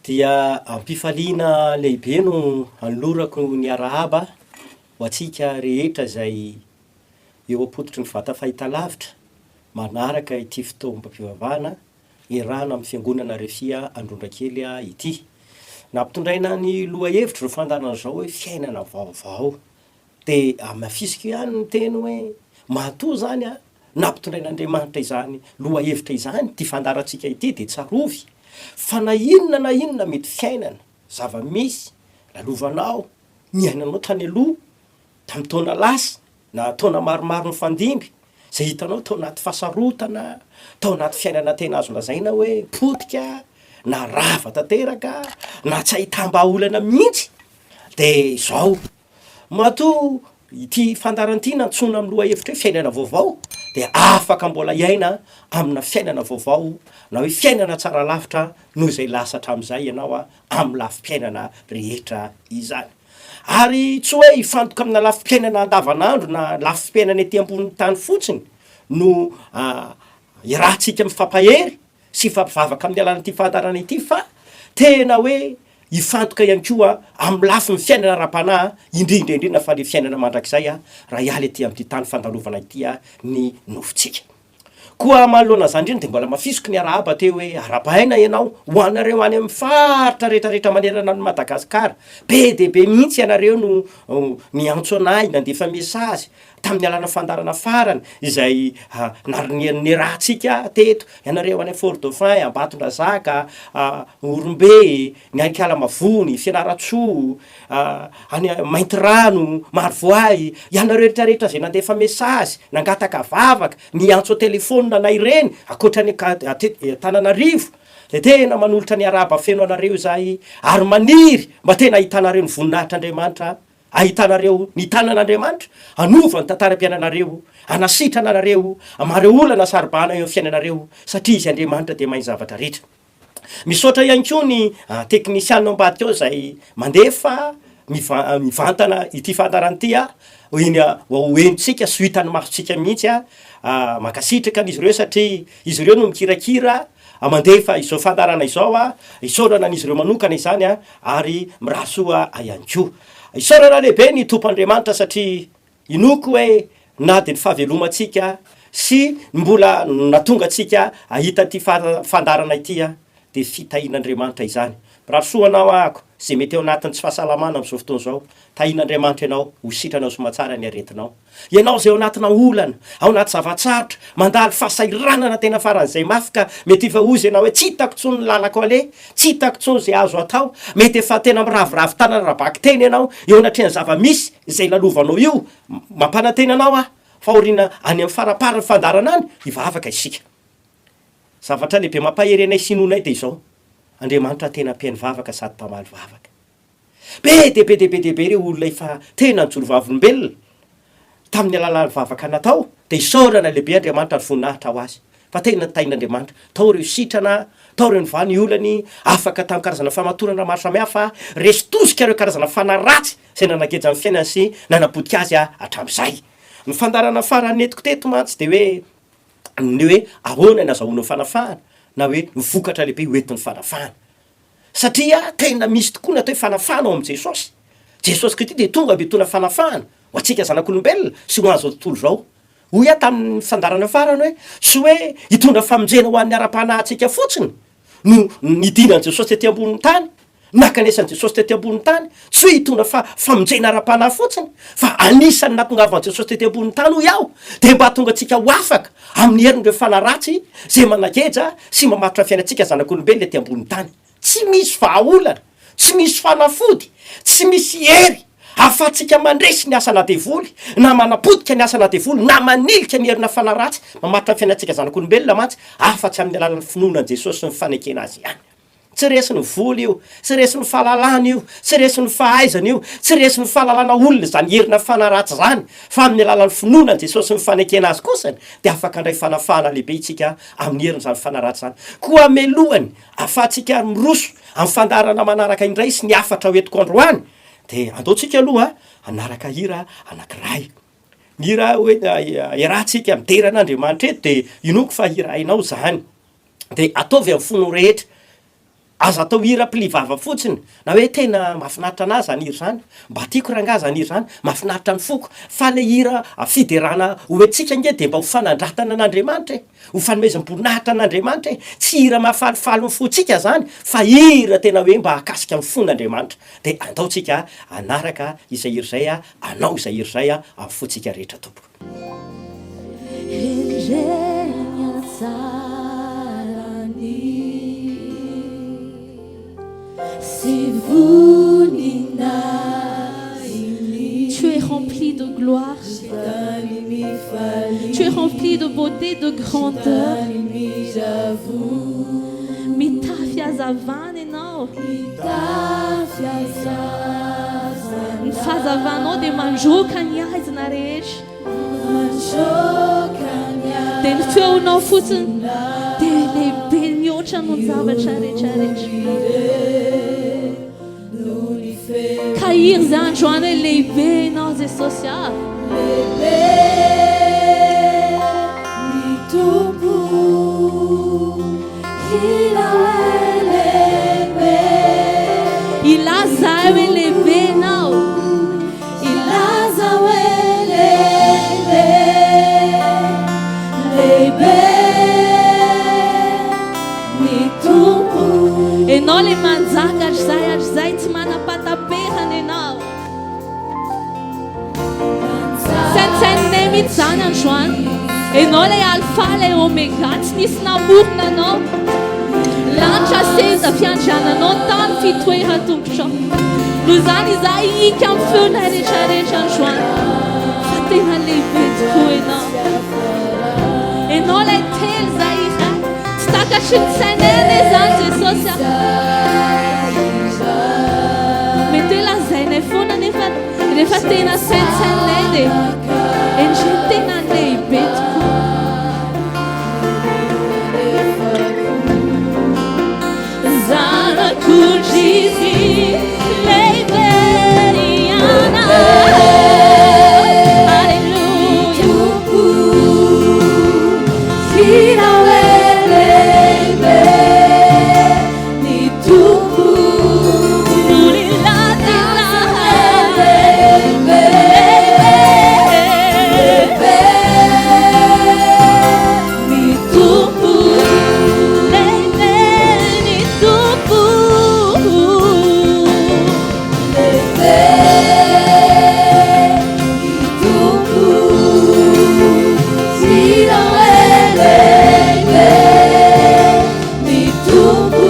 Dia am-pifaliana lehibe no anolorako ny arahaba ho antsika rehetra izay eo am-pototry ny vata fahitalavitra manaraka ity fotoam-pivavahana iarahana amin'ny Fiangonana Refia Androndrakely ity. Nampitondraina ny lohahevitra izao fandaharana izao hoe fiainana vaovao. Dia hamafisiko ihany ny teny hoe matoa izany an, nampitondrain'Andriamanitra izany lohahevitra izany ity fandaharantsika ity dia tsarovy fa na inona na inona mety fiainana, zava-misy, lalovanao, niainanao tany aloha, tamin'ny taona lasa na taona maromaro nifandimby, izay hitanao tao anaty fahasarotana, tao anaty fiainana tena azo lazaina hoe potika na rava tanteraka na tsy ahitam-bahaolana mihitsy dia izao. Matoa ity fandaharana ity nantsoina amin'ny lohahevitra hoe fiainana vaovao dia afaka mbola hiaina amina fiainana vaovao na hoe fiainana tsara lavitra noho izay lasa hatramin'izay ianao amin'ny lafim-piainana rehetra izany. Ary tsy hoe hifantoka amina lafim-piainana andavanandro na lafim-piainana ety ambonin'ny tany fotsiny no iarahantsika mifampahery sy hifampivavaka amin'ny alalan'ity fandaharana ity fa tena hoe hifantoka ihany koa amin'ny lafiny fiainana ara-panahy, indrindra indrindra fa le fiainana mandrakizay raha hiala ety amin'ity tany fandalovana ity ny nofontsika. Koa manoloana izany indrindra dia mbola mafisiko ny arahaba teo hoe arahabaina ianao ho anareo any amin'ny faritra rehetra rehetra manerana an'i Madagasikara, be dia be mihitsy ianareo no niantso anay, nandefa message, tamin'ny alalan'ny fandaharana farany izay narinerantsika teto, ianareo any Fort Dauphin, Ambatondrazaka, Morombe, ny any Ikalamavony, Fianarantsoa, any Maintirano, Marovoay, ianareo rehetra rehetra izay nandefa message, nangataka vavaka, niantso an-telefaonina anay ireny, ankoatra ny aty Antananarivo, dia tena manolotra ny arahaba feno anareo izahay ary maniry mba tena hahitanareo ny voninahitr'Andriamanitra Ahitanareo ny tanan'Andriamanitra hanova ny tantaram-piainanareo, hanasitrana anareo, hamaha ireo olana saro-bahana eo amin'ny fiainanareo, satria Izy Andriamanitra dia mahay ny zavatra rehetra. Misaotra ihany koa ny teknisiana ao ambadika ao izay mandefa miva- mivantana ity fandaharana ity ho eny ho henontsika sy ho hitan'ny masontsika mihitsy. Mankasitraka an'izy ireo satria izy ireo no mikirakira mandefa izao fandaharana izao, isaorana an'izy ireo manokana izany ary mirary soa ihany koa. Isaorana lehibe ny Tompo Andriamanitra satria inoako hoe na dia ny fahavelomantsika sy ny mbola nahatonga antsika hahita ity fandaharana ity dia fitahian'Andriamanitra izany. Mirary soa anao ahako izay mety ao anatin'ny tsy fahasalamana amin'izao fotoana izao. Tahian'Andriamanitra ianao ho sitrana soamatsara ny aretinao. Ianao izay ao anatina olana, ao anaty zava-tsarotra, mandalo fahasahiranana tena faran'izay mafy ka mety efa hozy ianao hoe tsy hitako intsony ny lalako aleha, tsy hitako intsony izay azo atao, mety efa tena miraviravy tanana ara-bakiteny ianao eo anatrehan'ny zava-misy izay lalovanao io, mampanantena anao aho fa aoriana any amin'ny faramparan'ny fandaharana any hivavaka isika. Zavatra lehibe mampahery anay sy inoanay dia izao, Andriamanitra tena mpihaino vavaka sady mpamaly vavaka. Be dia be dia be dia be ireo olona efa tena nijoro vavolombelona tamin'ny alalan'ny vavaka natao, dia isaorana lehibe Andriamanitra ny voninahitra ho Azy, fa tena nitahian'Andriamanitra, tao ireo sitrana, tao ireo nivaha ny olany, afaka tamin'ny karazana famatorana maro samihafa, resy tosika ireo karazana fanahy ratsy izay nanageja ny fiainany sy nanapotika azy hatramin'izay. Ny fandaharana farany nentiko teto mantsy dia hoe ny hoe ahoana ny azahoana fanafahana na hoe ny vokatra lehibe hoentin'ny fanafahana. Satria tena misy tokoa ny atao hoe fanafahana ao amin'i Jesosy. Jesosy Kristy dia tonga mba hitondra fanafahana ho antsika zanak'olombelona sy ho an'izao tontolo izao. Hoy aho tamin'ny fandaharana farany hoe, tsy hoe hitondra famonjena ho an'ny ara-panahintsika fotsiny no nidinan'i Jesosy tety ambonin'ny tany, nankanesan'i Jesosy tety ambonin'ny tany, tsy hoe hitondra fa famonjena ara-panahy fotsiny, fa anisan'ny nahatongavan'i Jesosy tety ambonin'ny tany hoy aho, dia mba hahatonga antsika ho afaka amin'ny herin'ireo fanahy ratsy izay manageja sy mamatotra ny fiainantsika zanak'olombelona ety ambonin'ny tany. Tsy misy vahaolana, tsy misy fanafody, tsy misy hery ahafahantsika mandresy ny asana devoly, na manapotika ny asana devoly, na manilika ny herina fanahy ratsy mamatotra ny fiainantsika zanak'olombelona mantsy afa-tsy amin'ny alalan'ny finoana an'i Jesosy sy ny fanekena Azy ihany. Tsy resin'ny vola io, tsy resin'ny fahalalana io, tsy resin'ny fahaizana io, tsy resin'ny fahalalana olona izany herina fanahy ratsy izany, fa amin'ny alalan'ny finoana an'i Jesosy sy ny fanekena Azy kosany dia afaka handray fanafahana lehibe isika amin'ny herin'izany fanahy ratsy izany. Koa melohany ahafahantsika miroso amin'ny fandaharana manaraka indray sy ny hafatra ho entiko androany dia andao tsika aloha hanaraka hira anankiray. Ny hira hoe iarahantsika midera an'Andriamanitra eto dia inoako fa hira hainao izany. Dia ataovy amin'ny fonao rehetra. Aza atao hira pli vava fotsiny na hoe tena mahafinaritra anah zany hira zany, mba tiako rangah zany hira zany, mahafinaritra ny foko, fa le hira fiderana hoentsika ange de mba ho fanandratana an'Andriamanitra e, ho fanomezam-boninahitra an'Andriamanitra e, tsy hira mahafalifaly ny fontsika zany fa hira tena hoe mba hahakasika ny fon'Andriamanitra, de andao tsika hanaraka izay hira izay, hanao izay hira izay amin'ny fontsika rehetra tompoko. Tu es rempli de gloire, tu es rempli de beauté, de grandeur. Mitafy hazavana ianao. Ny fahazavanao dia mandroaka ny haizina rehetra. Dia ny feonao fotsiny dia lehibe mihoatra noho ny zavatra rehetra rehetra. Ka hira izay androany hoe lehibe ianao Jesosy ah. Lehibe ny Tompo, hira hoe lehibe. Hilaza ahy hoe lehibe ianao. Hilaza hoe lehibe, lehibe ny Tompo. Ianao ilay manjaka hatrizay hatrizay, tsy manam-pahataperana ianao. Saintsaininay mihitsy izany androany. Ianao ilay Alpha, ilay Omega, tsy nisy namorona anao. Lanitra seza fiandriananao, tany fitoeran-tongotrao. Noho izany izahay hihika amin'ny feonay rehetrarehetra androany fa tena lehibe tokoa ianao. Ianao ilay telo izay iray. Tsy takatry ny sainay anie izany Jesosy a. Mety hoe lazainay foana nefa rehefa tena saintsaininay dia endrey tena lehibe tokoa. Zanak'ondry izy lehibe ianao. Aleloia. Hira hoe lehibe ny Tompo. Mbola Lehibe, lehibe ny Tompo. Lehibe ny Tompo. Lehibe ny Tompo. Hira hoe lehibe ny Tompo.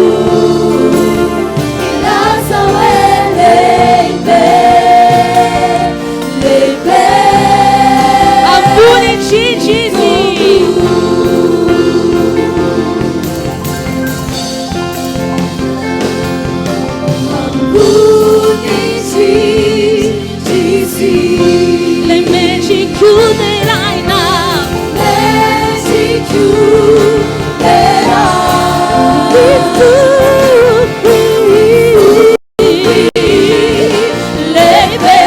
Hilaza hoe lehibe, lehibe Ambony indrindra Izy. Ambony indrindra Izy. Ilay mendrika hoderaina. Mendrika hoderaina. Lehibe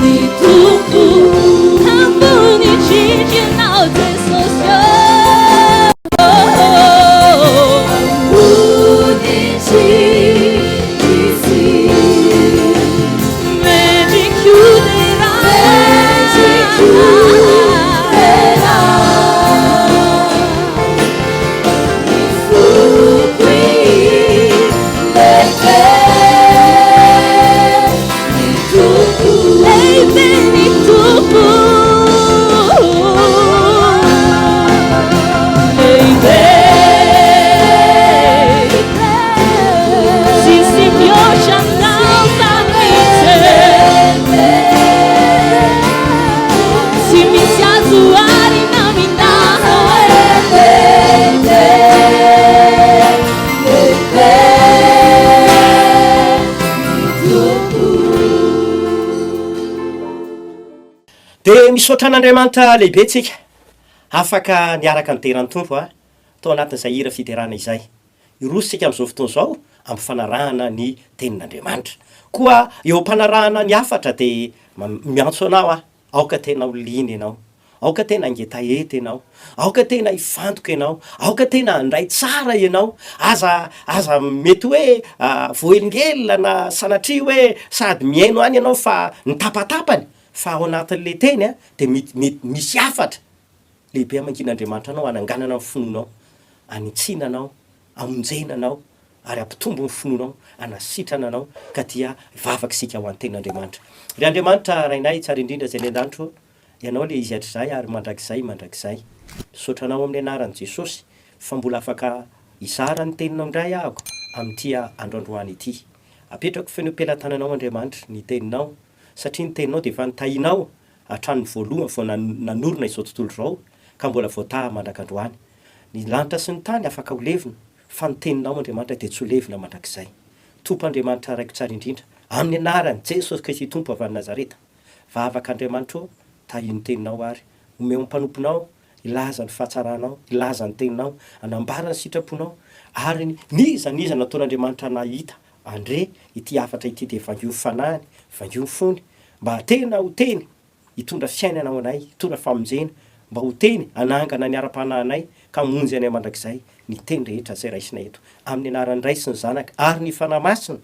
ny Tompo. Ambony indrindra Ianao Jesosy ô. Ambony indrindra Izy. Mendrika hoderaina. Mendrika hoderaina. Ny foko lehibe ny Tompo. Lehibe ny Tompo. Lehibe. Tsisy mihoatra anao fa mihitsy. Tsy misy azo oharina aminao. Lehibe, lehibe ny Tompo. Dia misaotra an'Andriamanitra lehibe tsika afaka niaraka nidera ny Tompo tao anatin'izay hira fiderana izay. Hiroso isika amin'izao fotoana izao amin'ny fanarahana ny Tenin'Andriamanitra. Koa eo am-panarahana ny hafatra dia miantso anao aho, aoka tena ho liana ianao. Aoka tena hangetaheta ianao. Aoka tena hifantoka ianao. Aoka tena handray tsara ianao. Aza, aza mety hoe voahelingelina na sanatria hoe sady mihaino any ianao fa ny tapatapany, fa ao anatin'ilay teny dia misy hafatra lehibe hamangian'Andriamanitra anao, hananganana ny finoanao, hanitsiana anao, hamonjena anao ary hampitombo ny finoanao, hanasitrana anao, ka dia hivavaka isika ho an'ny tenin'Andriamanitra. Ry Andriamanitra Rainay tsara indrindra izay any an-danitra ô, Ianao ilay Izy hatrizay ary mandrakizay mandrakizay. Misaotra Anao amin'ny anaran'i Jesosy fa mbola afaka hizara ny teninao indray ahako amin'ity andro androany ity. Apetrako feno am-pelatananao Andriamanitra ny teninao satria ny teninao dia efa nitahianao hatramin'ny voalohany vao nanorina izao tontolo izao ka mbola voataha mandrak'androany. Ny lanitra sy ny tany afaka ho levona fa ny teninao Andriamanitra dia tsy ho levona mandrakizay. Tompo Andriamanitra Raiko tsara indrindra, amin'ny anaran'i Jesosy Kristy Tompo avy any Nazareta, vavaka Andriamanitra ô, tahio ny teninao ary omeo ny mpanomponao hilaza ny fahatsaranao, hilaza ny teninao, hanambara ny sitraponao, ary n'iza n'iza nataon'Andriamanitra nahita handre ity hafatra ity dia vangio ny fanahiny, vangio ny fony, mba tena ho teny hitondra fiainana ho anay, hitondra famonjena, mba ho teny hanangana ny ara-panahinay ka hamonjy anay mandrakizay ny teny rehetra izay raisina eto. Amin'ny anaran'ny Ray sy ny Zanaka ary ny Fanahy Masina.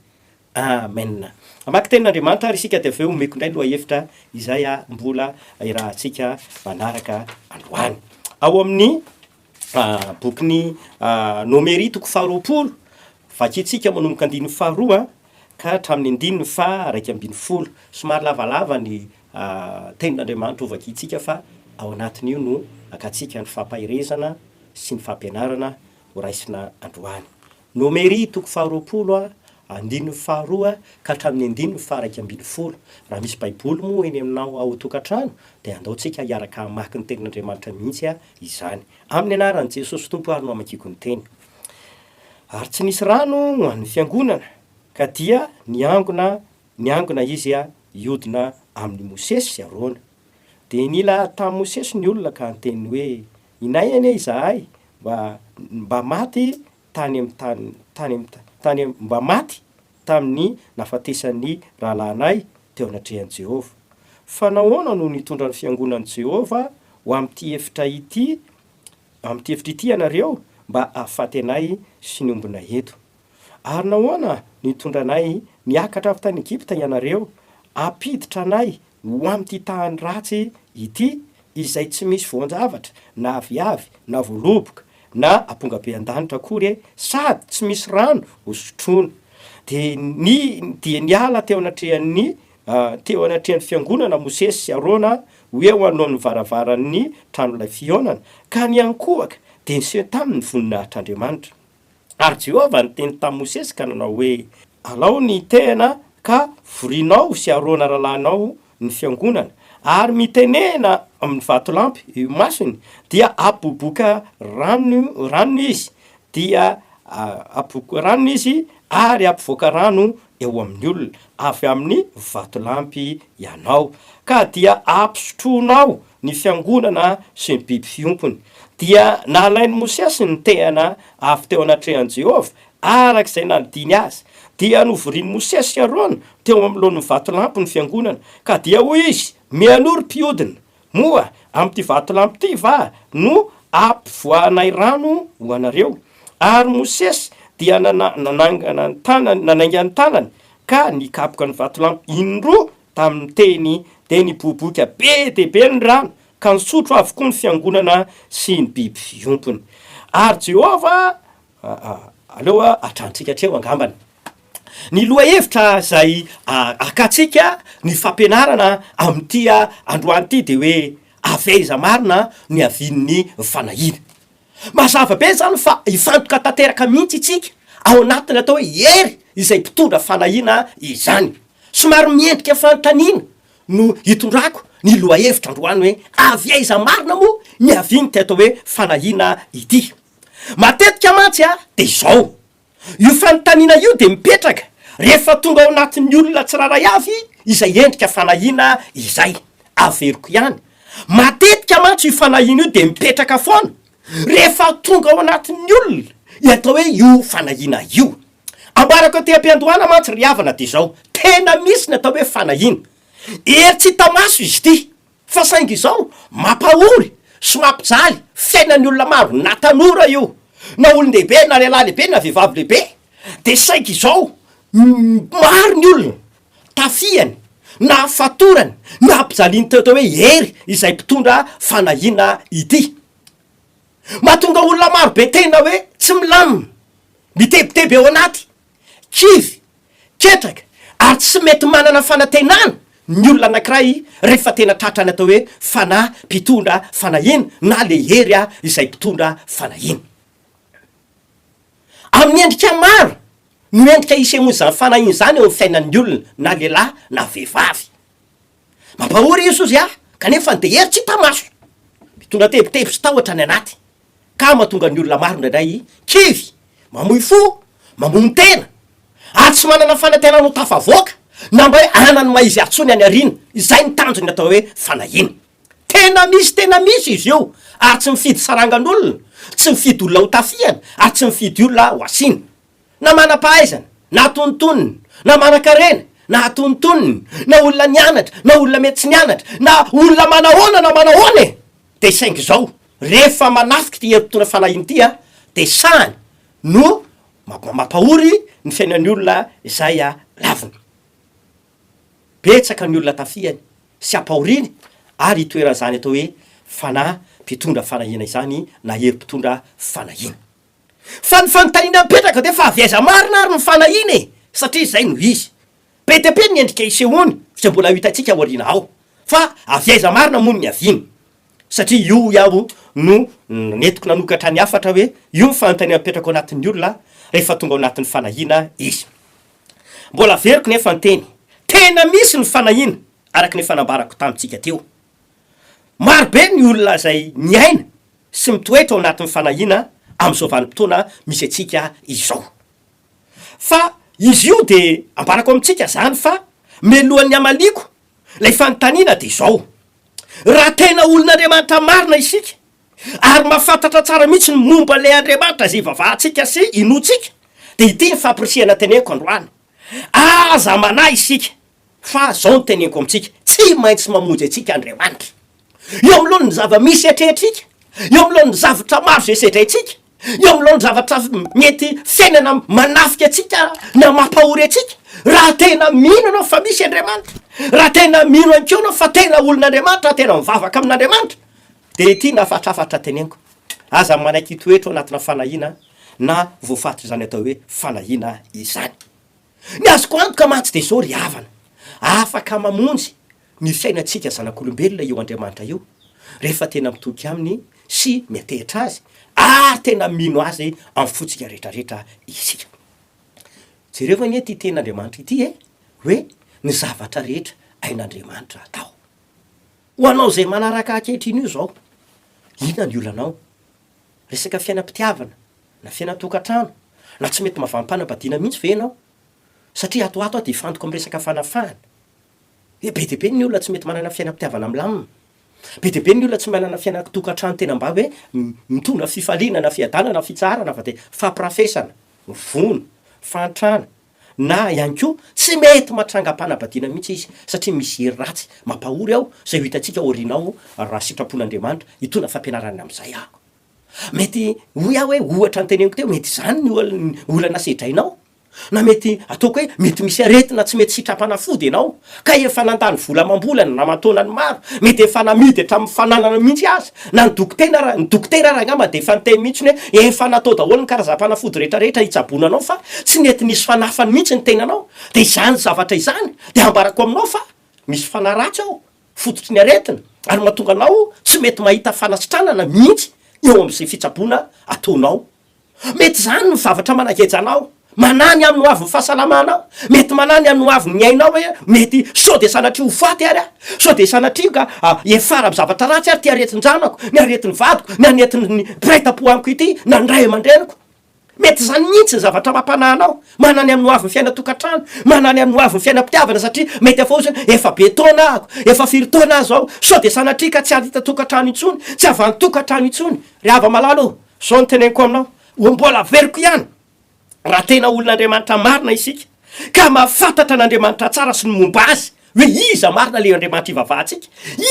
Amen. Hamaky tenin'Andriamanitra ary isika dia avy eo omeko indray lohahevitra izay mbola irahantsika manaraka androany. Ao amin'ny bokin'ny Nomery toko faharoapolo, vakintsika manomboka andininy faharoa ka hatramin'ny andininy faha 11. Somary lavalava ny tenin'Andriamanitra ho vakintsika fa ao anatin'io no akantsika ny fampaherezana sy ny fampianarana ho raisina androany. Nomery toko faharoapolo andininy faharoa ka hatramin'ny andininy faha 11. Raha misy Baiboly moa eny aminao ao an-tokantrano dia andao tsika hiaraka hamaky ny tenin'Andriamanitra mihitsy izany. Amin'ny anaran'i Jesosy Tompo ary no amakiako ny teny. Ary tsy nisy rano ho an'ny fiangonana, ka dia niangona niangona izy hiodina amin'i Mosesy sy Arona. Dia nila tamin'i Mosesy ny olona ka niteny hoe, Inay anie izahay mba mba maty tany amin'ny tany tany amin'ny tany mba maty tamin'ny nahafatesan'ny rahalahinay teo anatrehan'i Jehovah. Fa nahoana no nitondra ny fiangonan'i Jehovah ho amin'ity efitra ity amin'ity efitra ity ianareo mba hahafaty anay sy ny ombinay eto? Ary nahoana no nitondra anay niakatra avy tany Egypta ianareo hampiditra anay ho amin'ity tany ratsy ity, izay tsy misy voan-javatra na aviavy na voaloboka na ampongabean-danitra akory e, sady tsy misy rano ho sotroina. Dia ny dia niala teo anatrehan'ny teo anatrehan'ny fiangonana Mosesy sy Arona ho eo anoloan'ny varavaran'ny tranolay fihaonana, ka niankohoka, dia niseho taminy ny voninahitr'Andriamanitra. Ary Jehovah niteny tamin'i Mosesy ka nanao hoe, Alao ny tehina ka vorinao sy Arona rahalahinao ny fiangonana, ary mitenena amin'ny vatolampy eo imasony, dia hampiboboka rano rano izy, dia hampiboboka rano izy ary hampivoaka rano eo amin'ny olona avy amin'ny vatolampy ianao, ka dia hampisotroinao ny fiangonana sy ny biby fiompiny. Dia nalain'i Mosesy ny tehina avy teo anatrehan'i Jehovah, araka izay nandidiany azy. Dia novorian'i Mosesy sy Arona teo anoloan'ny vatolampy ny fiangonana, ka dia hoy izy, Mialoha ry mpiodina, moa amin'ity vatolampy ity va no hampivoahanay rano ho anareo? Ary Mosesy dia nanangana ny tanany, nanainga ny tanany, ka nikapoka ny vatolampy indroa tamin'ny teny, dia niboiboika be dia be ny rano, ka nisotro avokoa ny fiangonana sy ny biby fiompiny. Ary Jehovah, aleo hatrantsika hatreo angambany. Ny lohahevitra izay hakantsika ny fampianarana amin'ity androany ity dia hoe avy aiza marina no niavian'ny fanahiana. Mazava be izany fa hifantoka tanteraka mihitsy isika ao anatin'ny atao hoe hery izay mpitondra fanahiana izany. Somary miendrika fanontaniana no hitondrako ny lohahevitra androany hoe avy aiza marina moa niavian'ity atao hoe fanahiana ity? Matetika mantsy dia izao, Io fanontaniana io dia mipetraka rehefa tonga ao anatin'ny olona tsirairay avy izay endrika fanahiana izay. Averiko ihany, matetika mantsy io fanahiana io dia mipetraka foana rehefa tonga ao anatin'ny olona ny atao hoe io fanahiana io. Ambarako aty am-piandohana mantsy ry havana dia izao, tena misy ny atao hoe fanahiana. Hery tsy hita maso izy ity. Fa saingy izao, mampahory sy mampijaly fiainan'ny olona maro, na tanora io, na olon-dehibe, na lehilahy lehibe, na vehivavy lehibe, dia saingy izao, maro ny olona tafihany, na fatorany, na ampijalian'ity atao hoe hery izay mpitondra fanahiana ity. Mahatonga olona maro be tena hoe tsy milamina, mitebiteby ao anaty, kivy, ketraka ary tsy mety manana fanantenana ny olona anankiray rehefa tena tratran'ny atao hoe fanahy mpitondra fanahiana na le hery izay mpitondra fanahiana. Amin'ny endrika maro no endrika isehoan'izany fanahiana izany eo amin'ny fiainan'ny olona na lehilahy na vehivavy. Mampahory izy hozy ahy kanefa ny dia hery tsy hita maso. Mitondra tebiteby sy tahotra any anaty ka mahatonga ny olona maro indraindray kivy, mamoy fo, mamono tena ary tsy manana fanantenana ho tafavoaka na mba hoe hanana ny maha izy azy intsony any aoriana. Izay ny tanjon'ny atao hoe fanahiana. Tena misy tena misy izy io ary tsy mifidy sarangan'olona, tsy mifidy olona ho tafihana ary tsy mifidy olona ho asiana. Na manam-pahaizana, na atonontonony, na manan-karena, na atonontonony, na olona nianatra, na olona mety tsy nianatra, na olona manahoana na manahoana e! Dia saingy izao, rehefa manafika ity herim-potoana fanahiana ity a, dia sahany no mampahory ny fiainan'ny olona izay laviny. Betsaka ny olona tafihany sy ampahoriany ary itoeran'izany atao hoe fanahy mpitondra fanahiana izany na hery mpitondra fanahiana. Fa ny fanontaniana mipetraka dia fa avy aiza marina ary ny fanahiana e? Satria izay no izy. Be dia be ny endrika isehoany izay mbola ho hitantsika aoriana ao. Fa avy aiza marina moa no niaviany? Satria io hoy aho no nentiko nanokatra ny hafatra hoe io ny fanontaniana mipetraka ao anatin'ny olona rehefa tonga ao anatin'ny fanahiana izy. Mbola averiko nefa ny teny, tena misy ny fanahiana araka ny efa nambarako tamintsika teo. Maro be ny olona izay miaina sy mitoetra ao anatin'ny fanahiana amin'izao vanim-potoana misy antsika izao. Fa izy io dia ambarako amintsika izany fa mialohan'ny hamaliako ilay fanontaniana dia izao, raha tena olon'Andriamanitra marina isika ary mahafantatra tsara mihitsy ny momba ilay Andriamanitra izay ivavahantsika sy inoantsika dia ity ny fampirisihana teneniko androany, aza manahy isika Fa zao no teneniko amintsika, tsy maintsy mamonjy antsika Andriamanitra. Eo anoloan'ny zava-misy atrehintsika, eo anoloan'ny zavatra maro izay sedraintsika, eo anoloan'ny zavatra mety fiainana manafika antsika na mampahory antsika, raha tena mino ianao fa misy Andriamanitra, raha tena mino ihany koa ianao fa tena olon'Andriamanitra, raha tena mivavaka amin'Andriamanitra, dia ity no hafatrafatra teneniko, aza manaiky hitoetra ao anatina fanahiana na voafatr'izany atao hoe fanahiana izany. Ny azoko antoka mantsy dia izao ry havana, afaka mamonjy ny fiainantsika zanak'olombelona io Andriamanitra io rehefa tena mitoky Aminy sy miantehitra Azy ary tena mino Azy amin'ny fontsika rehetrarehetra isika. Jereo anie ity tenin'Andriamanitra ity e, hoe ny zavatra rehetra hain'Andriamanitra atao. Ho anao izay manaraka ankehitriny io izao, inona ny olanao? Resaka fiainam-pitiavana, na fiainan-tokantrano, na tsy mety mavam-panambadiana mihitsy ve ianao? Satria ato ho ato aho dia hifantoka amin'ny resaka fanafahana. Hoe be dia be ny olona tsy mety manana fiainam-pitiavana milamina. Be dia be ny olona tsy manana fiainan-tokantrano tena mba hoe mitondra fifaliana na fiadanana na fitsaharana fa dia fampirafesana, vono, fahantrana, na ihany koa tsy mety matrangam-panambadiana mihitsy izy satria misy hery ratsy mampahory ao izay ho hitantsika aoriana ao raha sitrapon'Andriamanitra hitondra fampianarana amin'izay aho. Mety hoy aho hoe ohatra ny teneniko teo mety izany ny olana sedrainao na mety ataoko hoe mety misy aretina tsy mety sitram-panafody ianao ka efa nandany vola amam-bolana na aman-taonany maro, mety efa namidy hatramin'ny fananana mihitsy aza, na ny dokotena ara, ny dokotera ara angamba dia efa niteny mihitsy hoe efa natao daholo ny karazam-panafody rehetrarehetra hitsaboana anao fa tsy nety nisy fanafany mihitsy ny tenanao, dia izany zavatra izany dia ambarako aminao fa misy fanahy ratsy ao, fototry ny aretina, ary mahatonga anao tsy mety mahita fanasitranana mihitsy eo amin'izay fitsaboana ataonao. Mety izany ny zavatra manageja anao, manahy ny amin'ny hoavin'ny fahasalamanao, mety manahy ny amin'ny hoavin'ny ainao hoe mety sao dia sanatria ho faty ary aho, sao dia sanatria ka hiafara amin'ny zavatra ratsy ary ity aretin-janako, ny aretin'ny vadiko, ny aretin'ny mpiray tampo amiko ity, na ny ray aman-dreniko. Mety izany mihitsy ny zavatra mampanahy anao, manahy ny amin'ny hoavin'ny fiainan-tokantrano, manahy ny amin'ny hoavin'ny fiainam-pitiavana satria mety efa ozy hoe efa be taona aho, efa firy taona aho izao, sao dia sanatria ka tsy hahita tokantrano intsony, tsy hahavan-tokantrano intsony. Ry hava-malala ô! Zao no teneniko aminao, ho mbola averiko ihany, raha tena olon'Andriamanitra marina isika, ka mahafantatra an'Andriamanitra tsara sy ny momba Azy, Hoe iza marina ilay Andriamanitra ivavahantsika?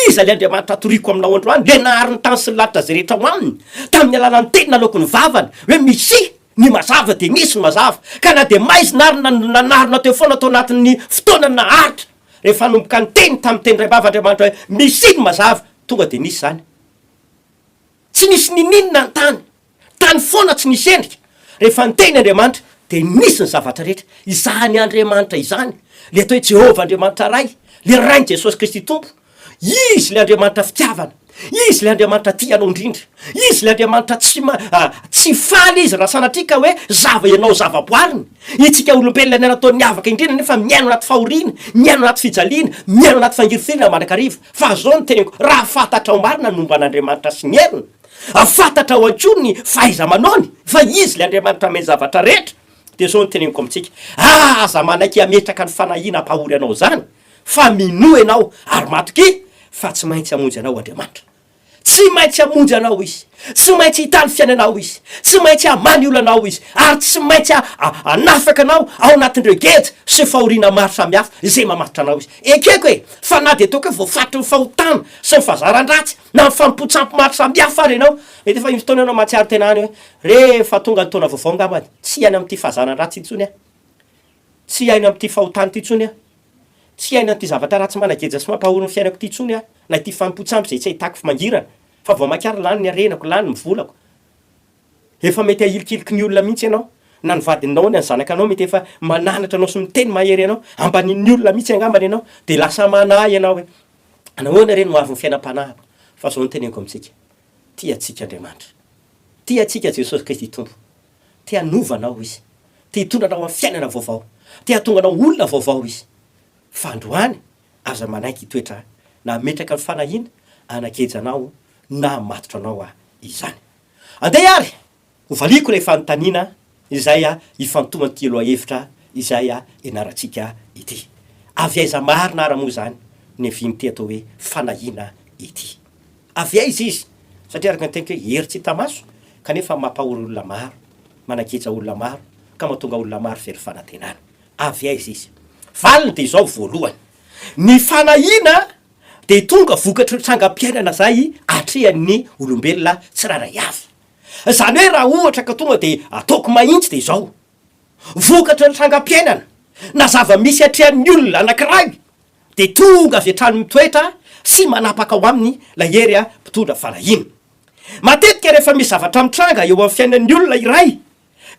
Iza ilay Andriamanitra atoriako aminao androany? Ilay nahary ny tany sy ny lanitra izay rehetra ao aminy, tamin'ny alalan'ny teny naloaky ny vavany, hoe Misia, ny mazava dia nisy ny mazava, ka na dia maizina ary nanarona teo foana tao anatin'ny fotoana naharitra, rehefa nanomboka niteny tamin'ny teny iray-bava Andriamanitra hoe Misia ny mazava, tonga dia nisy izany. Tsy nisy niniana ny tany. Tany foana tsy nisy endrika. Rehefa niteny Andriamanitra dia nisy ny zavatra rehetra. Izany Andriamanitra izany, ilay atao hoe Jehovah Andriamanitra Ray, ilay Rain'i Jesosy Kristy Tompo. Izy ilay Andriamanitra fitiavana. Izy ilay Andriamanitra tia anao indrindra. Izy ilay Andriamanitra tsy ma, tsy faly Izy raha sanatria ka hoe zava ianao zavaboariny. Itsika olombelona niara-tao niavaka indrindra nefa miaina anaty fahoriana, miaina anaty fijaliana, miaina anaty fangirifiriana mandrakariva. Fa zao no teneniko, raha fantatrao marina ny momba an'Andriamanitra sy ny heriny, fantatrao ihany koa ny fahaiza-manaony, fa Izy ilay Andriamanitra mahay zavatra rehetra, dia zao no teneniko amintsika, aza manaiky hametraka ny fanahiana hampahory anao izany, fa minoa ianao ary matokia fa tsy maintsy hamonjy anao Andriamanitra. Tsy maintsy hamonjy anao Izy, tsy maintsy hitahy ny fiainanao Izy, tsy maintsy hamaha ny olanao Izy, ary tsy maintsy hanafaka anao ao anatin'ireo geja sy fahoriana maro samihafa izay mamatotra anao Izy. Ekeko e, fa na dia ataoko hoe voafatotry ny fahotana sy ny fahazaran-dratsy na ny fanompoan-tsampy maro samihafa ary ianao, mety efa misy fotoana ianao mahatsiaro tena any hoe, rehefa tonga ny taona vaovao angambany, tsy hiaina amin'ity fahazaran-dratsy intsony aho, tsy hiaina amin'ity fahotana ity intsony aho. Tsy hiaina an'ity zavatra ratsy manageja sy mampahory ny fiainako ity intsony aho, na ity fanompoan-tsampy izay tsy ahitako mangirana, fa vao mainka ary lany ny harenako, lany ny volako. Efa mety ahilikiliky ny olona mihitsy ianao, na ny vadinao na ny zanakanao mety efa mananatra anao sy miteny mahery anao, ambanin'ny olona mihitsy angambany ianao, dia lasa manahy ianao hoe, nahoana re no avy ny fiainam-panahiko? Fa izao no teneniko amintsika, tia antsika Andriamanitra. Tia antsika Jesosy Kristy Tompo. Te hanova anao Izy. Te hitondra anao amin'ny fiainana vaovao. Te hahatonga anao olona vaovao Izy. Fa androany, aza manaiky hitoetra na hametraka ny fanahiana hanageja anao na hamatotra anao izany. Andeha ary hovaliako ilay fanontaniana izay ifantohan'ity lohahevitra izay ianarantsika ity. Avy aiza marina ara moa izany ny niavian'ity atao hoe fanahiana ity? Avy aiza izy? Satria araka ny teniko hoe hery tsy hita maso kanefa mampahory olona maro, manageja olona maro ka mahatonga olona maro very fanantenana. Avy aiza izy? Valiny dia izao, voalohany, ny fanahiana dia tonga vokatry ny trangam-piainana izay atrehan'ny olombelona tsirairay avy. Izany hoe raha ohatra ka tonga dia ataoko mahitsy dia izao, vokatry ny trangam-piainana na zava-misy atrehan'ny olona anankiray dia tonga avy hatrany mitoetra sy manapaka ao aminy ilay hery mpitondra fanahiana. Matetika rehefa misy zavatra mitranga eo amin'ny fiainan'ny olona iray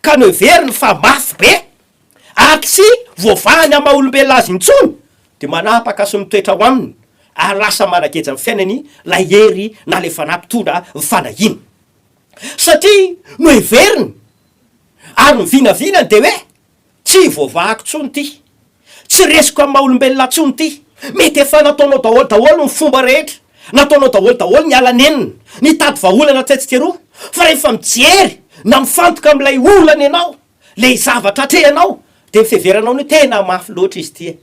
ka noheveriny fa mafy be ary tsy voavahany amin'ny maha olombelona azy intsony dia manapaka sy mitoetra ao aminy ary lasa manageja ny fiainany ilay hery na ilay fanahy mpitondra fanahiana. Satria noheveriny ary ny vinavinany dia hoe Tsy voavahako intsony ity. Tsy resiko amin'ny maha olombelona intsony ity. Mety efa nataonao daholo daholo ny fomba rehetra, nataonao daholo daholo ny ala nenina, nitady vahaolana tetsy teroa, fa rehefa mijery na mifantoka amin'ilay olana ianao, ilay zavatra atrehanao, dia ny fiheveranao ny hoe tena mafy loatra izy ity e.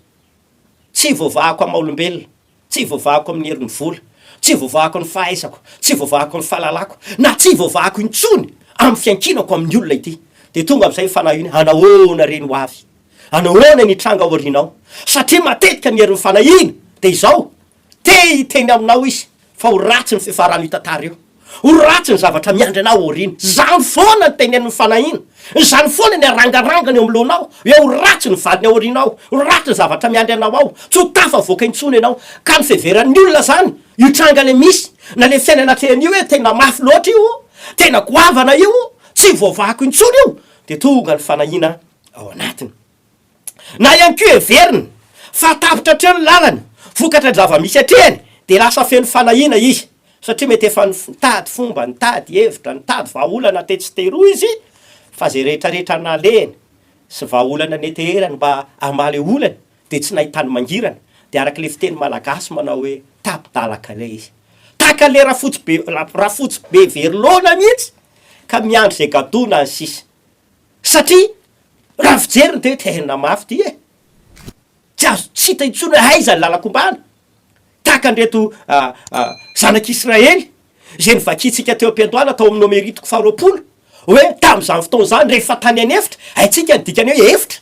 Tsy voavahako amin'ny maha olombelona. Tsy voavahako amin'ny herin'ny vola, tsy voavahako ny fahaizako, tsy voavahako ny fahalalako, na tsy voavahako intsony amin'ny fiankinako amin'ny olona ity. Dia tonga amin'izay ny fanahy iny, hanahoana re ny ho avy? Hanahoana ny hitranga ao aoriana ao? Satria matetika ny herin'ny fanahiana dia izao, te hiteny aminao izy fa ho ratsy ny fifaran'io tantara io. Ho ratsy ny zavatra miandry anao aoriana. Izany foana no tenenin'ny fanahiana. Izany foana ny arangarangany eo amin'ny lohanao, hoe ho ratsy ny valiny aoriana ao, ho ratsy ny zavatra miandry anao ao, tsy ho tafavoaka intsony ianao. Ka ny fiheveran'ny olona izany, io tranga ilay misy, na ilay fiainana atrehana io hoe tena mafy loatra io, tena goavana io, tsy voavahako intsony io, dia tonga ny fanahiana ao anatiny. Na ihany koa heverina fa tapitra hatreo ny lalana, vokatra ny zava-misy atrehany dia lasa feno fanahiana izy satria mety efa nitady fomba, nitady hevitra, nitady vahaolana tetsy sy teroa izy fa izay rehetrarehetra nalehany sy vahaolana neteherany mba hamaly olana dia tsy nahitany mangirana dia araka ilay fiteny malagasy manao hoe tapi-dalaka ilay izy. Tahaka ilay rafotsy be rafotsy be very laona mihitsy ka miandry izay gadona ny sisa. Satria raha ny fijeriny dia hoe tena mafy ity e! Tsy azo, tsy hita intsony hoe aiza ny lalan-kombana. Tahaka an'ireto zanak'Israely izay novakintsika teo am-piandohana tao amin'ny Nomery toko faharoapolo, hoe tamin'izany fotoana izany rehefa tany an'efitra, haintsika ny dikan'ny hoe efitra,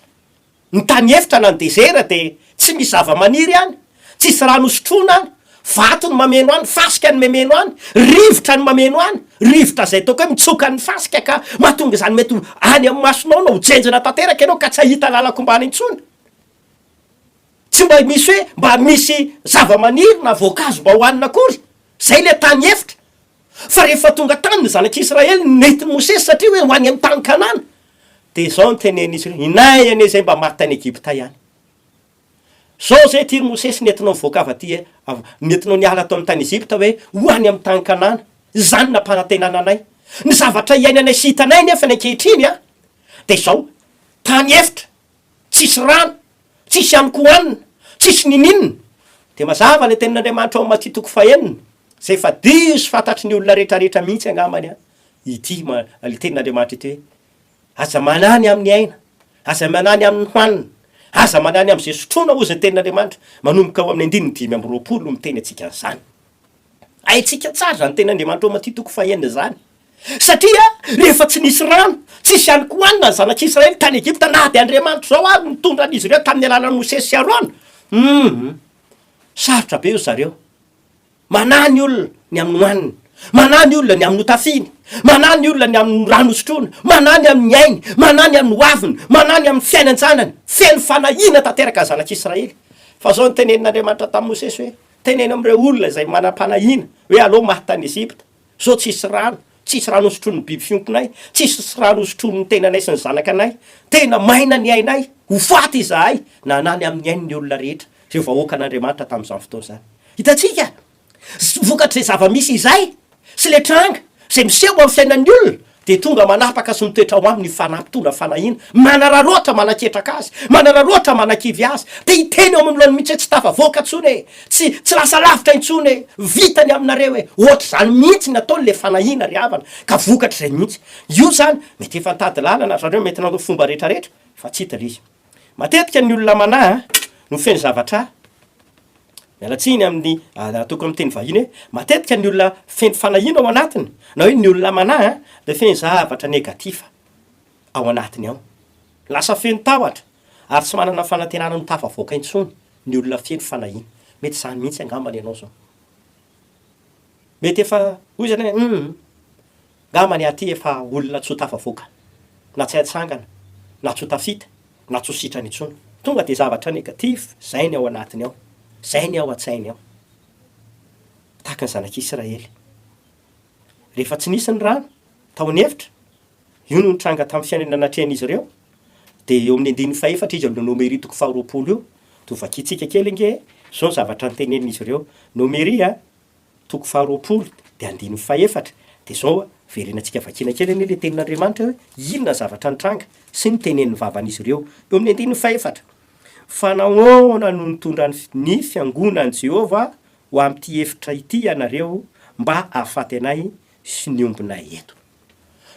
ny tany efitra na ny dezera dia tsy misy zava-maniry any. Tsisy rano hosotroina any, vato no mameno any, fasika no memeno any, rivotra no mameno any, rivotra izay ataoko hoe mitsoka ny fasika ka mahatonga izany mety ho any amin'ny masonao na ho jenjina tanteraka ianao ka tsy hahita lalan-kombana intsony. Tsy mba misy hoe mba misy zava-maniry na voankazo mba hohanina akory. Izay ilay tany efitra. Fa rehefa tonga tany ny zanak'Israely nentin'i Mosesy satria hoe ho any amin'ny tany Kanana, dia izao no tenenin'izy ireo, Inay anie izay mba maty tany Egypta ihany. Izao izay ity ry Mosesy nentinao nivoaka avy aty, nentinao niala tao amin'ny tany Egypta hoe ho any amin'ny tany Kanana. Izany no nampanantenana anay. Ny zavatra iainanay sy hitanay anefa ny ankehitriny dia izao, tany efitra, tsisy rano, tsisy hanin-kohanina, tsisy ninininona. Dia mazava ilay tenin'Andriamanitra ao amin'ny Matio toko fahenina, izay efa diso fantatry ny olona rehetrarehetra mihitsy angambany ity ilay tenin'Andriamanitra ity hoe, Aza manahy ny amin'ny aina, aza manahy ny amin'ny hohanina, aza manahy ny amin'izay sotroina, hozy ny tenin'Andriamanitra, manomboka ao amin'ny andininy 25 no miteny antsika an'izany. Haintsika tsara izany tenin'Andriamanitra ao Matio toko fahenina izany. Satria rehefa tsy nisy rano, tsisy ihany koa hanina ny zanak'Israely tany Egypta, na dia Andriamanitra izao ary nitondra an'izy ireo tamin'ny alalan'i Mosesy sy Arona. Hum, sarotra be io zareo. Manahy ny olona ny amin'ny hohaniny, manahy ny olona ny amin'ny hotafiany, manahy ny olona ny amin'ny rano hosotroina, manahy ny amin'ny ainy, manahy ny amin'ny hoaviny, manahy ny amin'ny fiainan-janany. Feno fanahiana tanteraka ny zanak'Israely. Fa izao no tenenin'Andriamanitra tamin'i Mosesy hoe, Teneno amin'ireo olona izay manam-panahiana hoe aleo maty tany Egypta, Zao tsisy rano, tsisy rano hosotroin'ny biby fiompinay, tsisy rano hosotroin'ny tenanay sy ny zanakanay, tena maina ny ainay, ho faty izahay, nanany amin'ny ainy ny olona rehetra, ireo vahoakan'Andriamanitra tamin'izany fotoana izany. Hitantsika, vokatr'izay zava-misy izay, sy ilay tranga izay miseho amin'ny fiainan'ny olona, dia tonga manapaka sy mitoetra ao aminy io fanahy mpitondra fanahiana, manararaotra manaketraka azy, manararaotra manakivy azy, te hiteny eo amin'ny lohany mihitsy hoe tsy tafavoaka intsony e, tsy tsy lasa lavitra intsony e, vita ny aminareo e, ohatr'izany mihitsy ny ataony le fanahiana ry havana, ka vokatr'izay mihitsy. Io zany, mety efa nitady lalana ry zareo, mety nanao fomba retraretra, fa tsy hita le izy. Matetika ny olona manahy no feno zavatra Miala tsiny amin'ny ataoko amin'ny teny vahiny hoe matetika ny olona feno fanahiana ao anatiny na hoe ny olona manahy dia feno zavatra négatif ao anatiny ao. Lasa feno tahotra ary tsy manana fanantenana ny ho tafavoaka intsony ny olona feno fanahiana. Mety izany mihitsy angambany ianao izao. Mety efa hoy izany hoe hum angamba ny aty efa olona tsy ho tafavoaka na tsy hatsangana na tsy ho tafita na tsy ho sitrana intsony. Tonga dia zavatra négatif zay ny ao anatiny ao, zay ny ao an-tsainy ao. Tahaka ny zanak'Israely. Rehefa tsy nisy ny rano tao an'efitra, io no nitranga tamin'ny fiainana natrehan'izy ireo, dia eo amin'ny andininy fahefatra izy amin'io Nomery toko faharoapolo io, dia ho vakintsika kely ange izao ny zavatra notenenin'izy ireo. Nomery a! toko faharoapolo dia andininy fahefatra, dia izao verenantsika vakiana kely anie ilay tenin'Andriamanitra hoe inona ny zavatra nitranga sy ny tenenin'ny vavan'izy ireo. Eo amin'ny andininy fahefatra, Fa nahoana no nitondra ny fiangonan'i Jehovah ho amin'ity efitra ity ianareo mba hahafaty anay sy ny ombinay eto?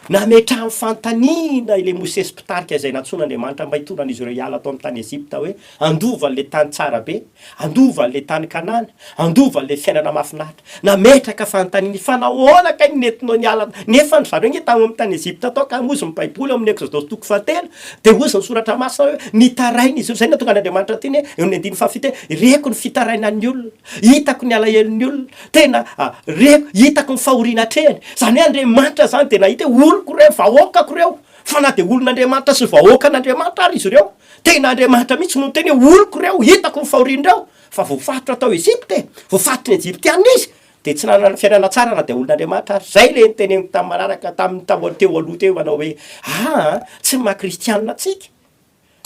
Nametrahany fanontaniana ilay Mosesy mpitarika izay nantsoin'Andriamanitra mba hitondra an'izy ireo hiala tao amin'ny tany Egypta hoe, Handova an'ilay tany tsara be, handova an'ilay tany Kanana, handova an'ilay fiainana mahafinaritra. Nametraka fanontaniana izy, Fa nahoana kay no nentinao niala? Nefa ry zareo ange tao amin'ny tany Egypta tao ka hozy ny Baiboly ao amin'ny Eksodosy toko fahatelo, dia hozy ny Soratra Masina hoe, Nitaraina izy ireo. Izay no nahatonga an'Andriamanitra niteny hoe, eo amin'ny andininy fahafito hoe, Reko ny fitarainan'ny olona, hitako ny alahelon'ny olona. Tena reko, hitako ny fahoriana atrehiny. Izany hoe Andriamanitra izany dia nahita hoe oloko ireo, vahoakako ireo. Fa na dia olon'Andriamanitra sy vahoakan'Andriamanitra ary izy ireo, tena Andriamanitra mihitsy no niteny hoe oloko ireo, hitako ny fahorian'ireo. Fa voafaritra tao Egypta e, voafaritry ny Egyptiana izy, dia tsy nanana fiainana tsara na dia olon'Andriamanitra ary. Izay ilay noteneniko tamin'ny manaraka, tamin'ny tao teo aloha teo manao hoe, aa, tsy ny maha kristianina antsika.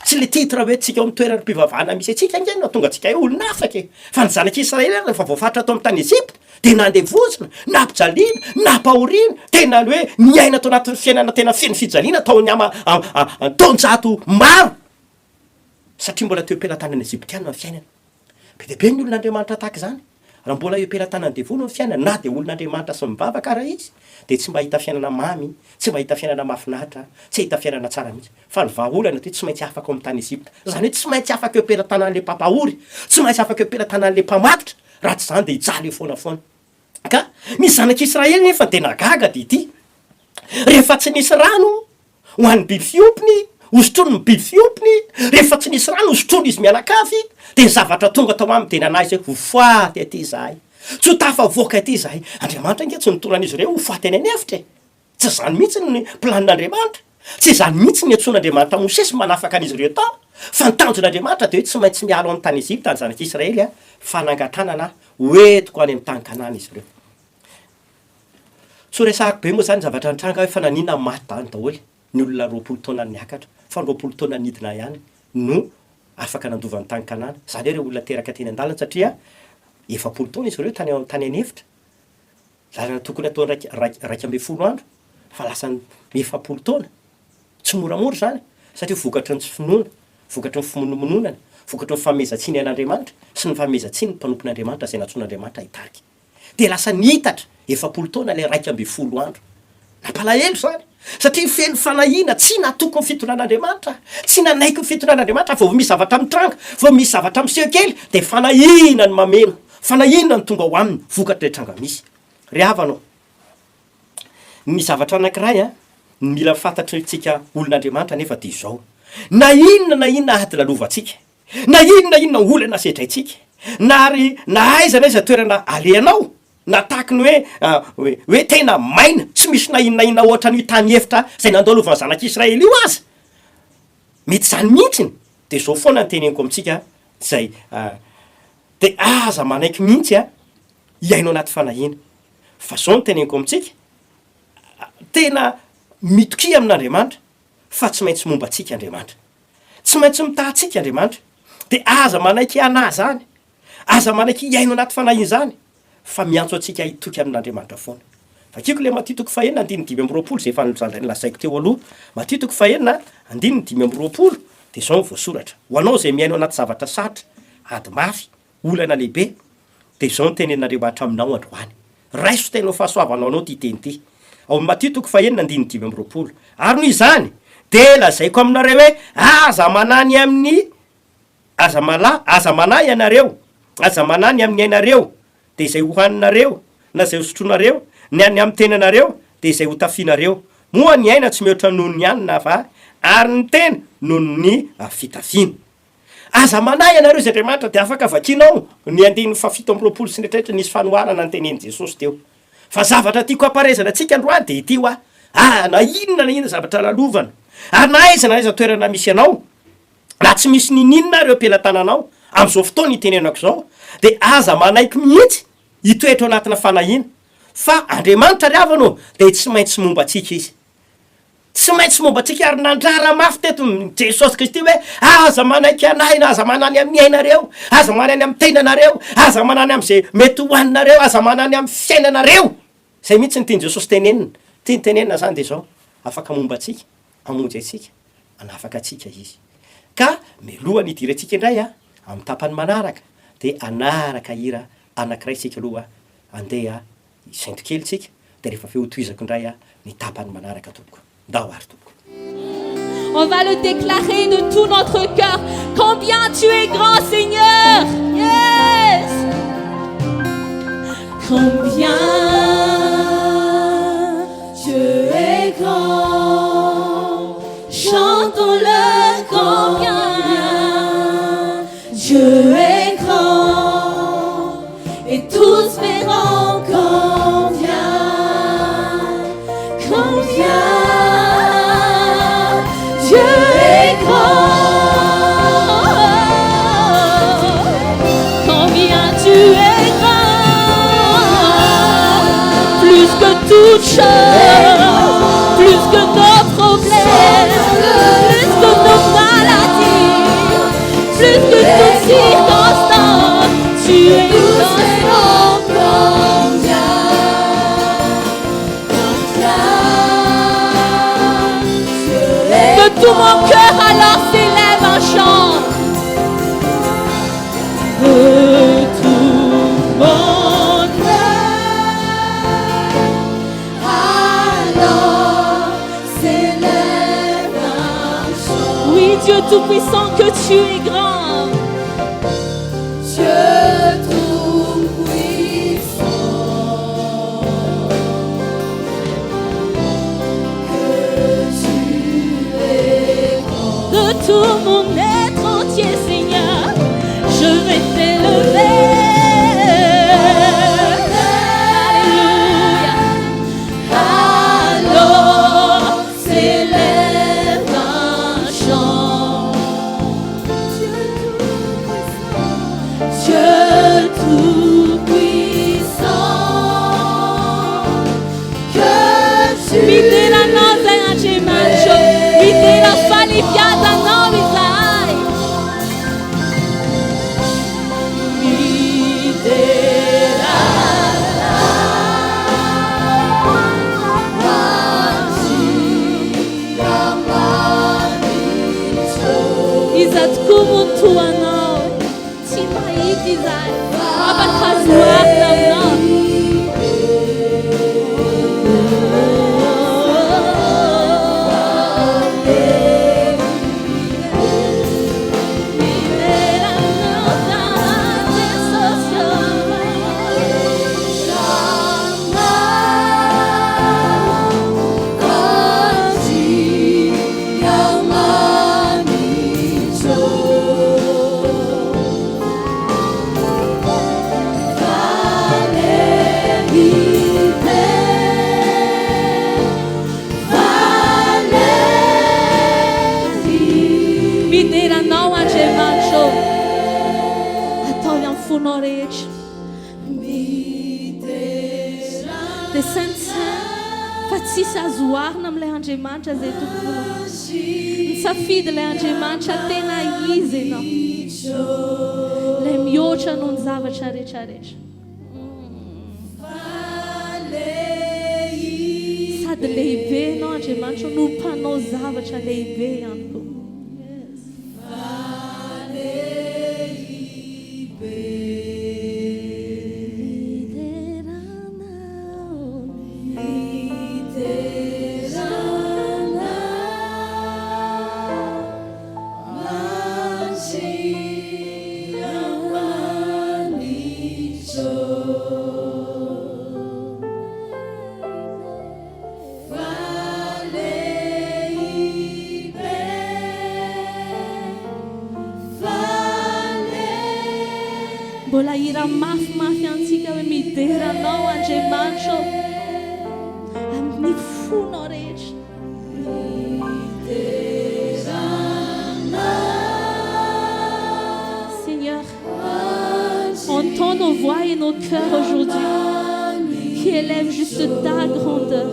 Tsy le titre hoe tsika ao amin'ny toeram-pivavahana misy antsika ange no nahatonga antsika hoe olona afaka e! Fa ny zanak'Israely ary rehefa voafaritra tao amin'ny tany Egypta dia nandevozina, nampijaliana, nampahoriana, tena hoe niaina tao anatin'ny fiainana tena feno fijaliana tao amin'ny ama taonjato maro satria mbola teo am-pelatanan'ny Egyptiana ny fiainana. Be dia be ny olon'Andriamanitra tahaka izany. Raha mbola eo am-pelatanan'ny devoly ny fiainany, na dia olon'Andriamanitra sy mivavaka ara izy, dia tsy mba hahita fiainana mamy, tsy mba hahita fiainana mahafinaritra, tsy hahita fiainana tsara mihitsy. Fa ny vahaolana dia tsy maintsy afaka ao amin'ny tany Egypta. Izany hoe tsy maintsy afaka eo am-pelatanan'ilay mpampahory, tsy maintsy afaka eo am-pelatanan'ilay mpamatotra, raha tsy izany dia hijaly eo foana foana. Ka ny zanak'Israely nefa dia nagaga dia ity, rehefa tsy nisy rano ho an'ny biby fiompiny, hosotroiny ny biby fiompiny, rehefa tsy nisy rano hosotroiny izy mianakavy, dia ny zavatra tonga tao aminy dia nanahy izy hoe ho faty aty izahay, tsy ho tafavoaka aty izahay. Andriamanitra ange tsy nitondra an'izy ireo ho faty any an'efitra e! Tsy izany mihitsy ny planin'Andriamanitra. Tsy izany mihitsy ny niantsoan'Andriamanitra Mosesy manafaka an'izy ireo tao. Fa ny tanjon'Andriamanitra dia hoe tsy maintsy miala ao amin'ny tany Egypta ny zanak'Israely fa nangatanana hoentiko any amin'ny tany Kanana izy ireo. Tsy ho resahako be moa izany ny zavatra nitranga hoe fa naninona maty dany daholo ny olona 20 taona niakatra fa ny 20 taona nidina ihany no afaka nandova ny tany Kanana. Izany hoe ireo olona teraka teny an-dalana satria 40 taona izy ireo tany tany an'efitra. Lalana tokony atao 11 andro fa lasa 40 taona. Tsy moramora izany satria vokatry ny tsy finoana, vokatry ny fimonomononana, vokatry ny fanomezan-tsiny an'Andriamanitra sy ny fanomezan-tsiny ny mpanompon'Andriamanitra izay nantsoin'Andriamanitra hitarika. Dia lasa nitatra 40 taona ilay 11 andro. Nampalahelo izany satria feno fanahiana, tsy natoky ny fitondran'Andriamanitra, tsy nanaiky ny fitondran'Andriamanitra, vao misy zavatra mitranga, vao misy zavatra miseho kely dia fanahiana no mameno, fanahiana no tonga ao aminy vokatr'ilay tranga misy. Ry havana ô, ny zavatra anankiray an, ny mila fantatr'tsika olon'Andriamanitra anefa dia izao, na inona na inona ady lalovantsika, na inona na inona olana sedraintsika, na ary na aiza na aiza toerana alehanao, Na tahaky ny hoe, hoe tena maina, tsy misy na inona na inona ohatran'io tany efitra izay nandalovan'ny zanak'Israely io aza. Mety izany mihitsiny. Dia izao foana no teneniko amintsika izay, dia aza manaiky mihitsy an, hiaino anaty fanahiana. Fa izao no teneniko amintsika, tena mitokia amin'Andriamanitra fa tsy maintsy momba antsika Andriamanitra. Tsy maintsy mitaha antsika Andriamanitra. Dia aza manaiky hanahy izany. Aza manaiky hiaino anaty fanahiana izany fa miantso antsika hitoky amin'Andriamanitra foana. Vakiko ilay Matio toko fahenina andininy 25 izay efa nolazaiko teo aloha. Matio toko fahenina andininy 25 dia izao no voasoratra, Ho anao izay miaino anaty zavatra sarotra, ady mafy, olana lehibe, dia izao no tenenin'Andriamanitra aminao androany. Raiso tena ho fahasoavana ho anao ity teny ity. Ao amin'ny Matio toko fahenina andininy 25. Ary noho izany dia lazaiko aminareo hoe, aza manahy ny amin'ny Aza mala, aza manahy ianareo, aza manahy ny amin'ny ainareo, dia izay hohaninareo, na izay hosotroinareo, na ny amin'ny tenanareo, dia izay hotafianareo. Moa ny aina tsy mihoatra noho ny hanina va, ary ny tena noho ny fitafiana? Aza manahy ianareo, izy Andriamanitra dia afaka vakianao ny andininy faha-27 sy ny rehetrarehetra, nisy fanoharana notenenin'i Jesosy teo. Fa zavatra tiako hampahaizana antsika androany dia ity hoa, ah, na inona na inona zavatra lalovana, ary na aiza na aiza toerana misy anao, Raha tsy misy niniana ary eo am-pelatananao, amin'izao fotoana itenenako izao, dia aza manaiky mihitsy hitoetra ao anatina fanahiana. Fa Andriamanitra ry havana ô, dia tsy maintsy momba antsika Izy. Tsy maintsy momba antsika ary nandrara mafy teto Jesosy Kristy hoe, aza manaiky hanahy na aza manany amin'ny ainareo, aza manany amin'ny tenanareo, aza manany amin'izay mety hohaninareo, aza manany amin'ny fiainanareo. Izay mihitsy no tian'i Jesosy tenenina. Tiany tenenina izany dia izao, afaka momba antsika, hamonjy antsika, hanafaka antsika Izy. Ka mialohan'ny hidirantsika indray amin'ny tapany manaraka dia hanaraka hira anankiray isika aloha, andeha hisento kely isika dia rehefa avy eo hotohizako indray ny tapany manaraka tompoko. Ndao ary tompoko. On va le déclarer de tout notre cœur. Combien tu es grand, Seigneur. Yes. Combien Dieu est grand. Chantons-le combien Dieu est grand. Et tous verront combien, combien Dieu est grand. Combien tu es grand, plus que toute chose, plus que nos problèmes, plus que nos maladies, plus que toute circonstance, tu es Tous grand. verront combien, combien Dieu est Que tout mon grand. cœur alors s'élève un chant. De tout mon cœur, alors s'élève un chant. Oui, Dieu Tout-Puissant, que tu es grand. Dieu Tout-Puissant, que tu es grand. Tout mon être entier, Seigneur, je vais t'élever. Alléluia. Alors s'élève un chant. Dieu Tout-Puissant, que tu Midera anao zay Andriamanitra, midera fahalehibiazanao izahay. Midera Iza tokoa moa no toa anao? Tsy mahita izahay. Afaka azo oharina aminao. Midera anao Jesosy. Midera anao Andriamanitra ô. Ataovy amin'ny fonao rehetra. Dia saintsaino fa tsisy azo oharina amin'ilay Andriamanitra izay tompoinao. Nisafidy ilay Andriamanitra tena izy ianao. Ilay mihoatra noho ny zavatra rehetra rehetra. Sady lehibe ianao Andriamanitra no mpanao zavatra lehibe ihany koa. Yes. Midera anao. Midera Mbola hira mafimafy antsika hoe midera anao Andriamanitra ô amin'ny fonao rehetra. Seigneur, entends nos voix et nos cœurs aujourd'hui qui élèvent juste ta grandeur.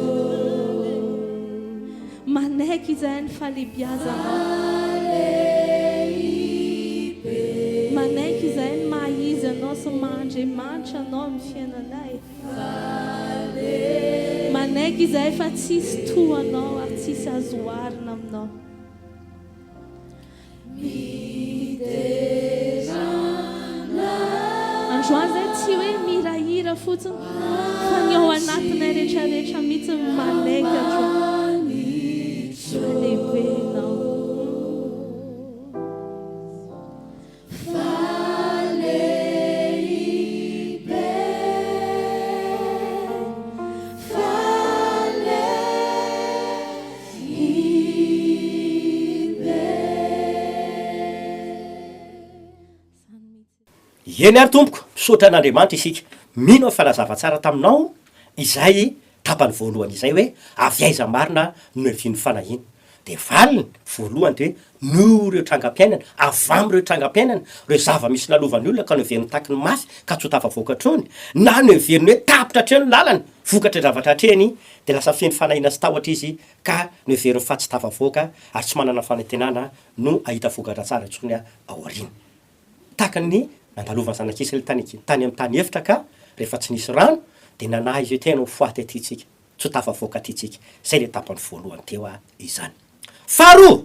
Manaiky izahay ny fahalehibiazanao. Manaiky izahay ny maha izy anao sy ny maha Andriamanitra anao amin'ny fiainanay. Manaiky izahay fa tsisy toa anao ary tsisy azo oharina aminao. Androany izay tsy hoe mihirahira fotsiny fa ny ao anatinay rehetrarehetra mihitsy no manaiky androany fa lehibe ianao. Eny ary tompoko, misaotra an'Andriamanitra isika. Mino aho fa nazava tsara taminao izay tapany voalohany izay hoe avy aiza marina no niavian'ny fanahiana. Dia valiny, voalohany dia hoe noho ireo trangam-piainana, avy amin'ireo trangam-piainana, ireo zava-misy lalovan'ny olona ka noheveriny taky ny mafy ka tsy ho tafavoaka intsony, na noheveriny hoe tapitra hatreo ny lalany, vokatry ny zavatra atrehiny, dia lasa feno fanahiana sy tahotra izy ka noheveriny fa tsy tafavoaka ary tsy manana fanantenana no hahita vokatra tsara intsony ao aoriana. Tahaka ny nandalovan'ny zanak'Israely tany tany amin'ny tany efitra ka rehefa tsy nisy rano dia nanahy izy hoe tena ho faty aty isika. Tsy ho tafavoaka aty tsika. Izay ilay tapany voalohany teo izany. Faharoa,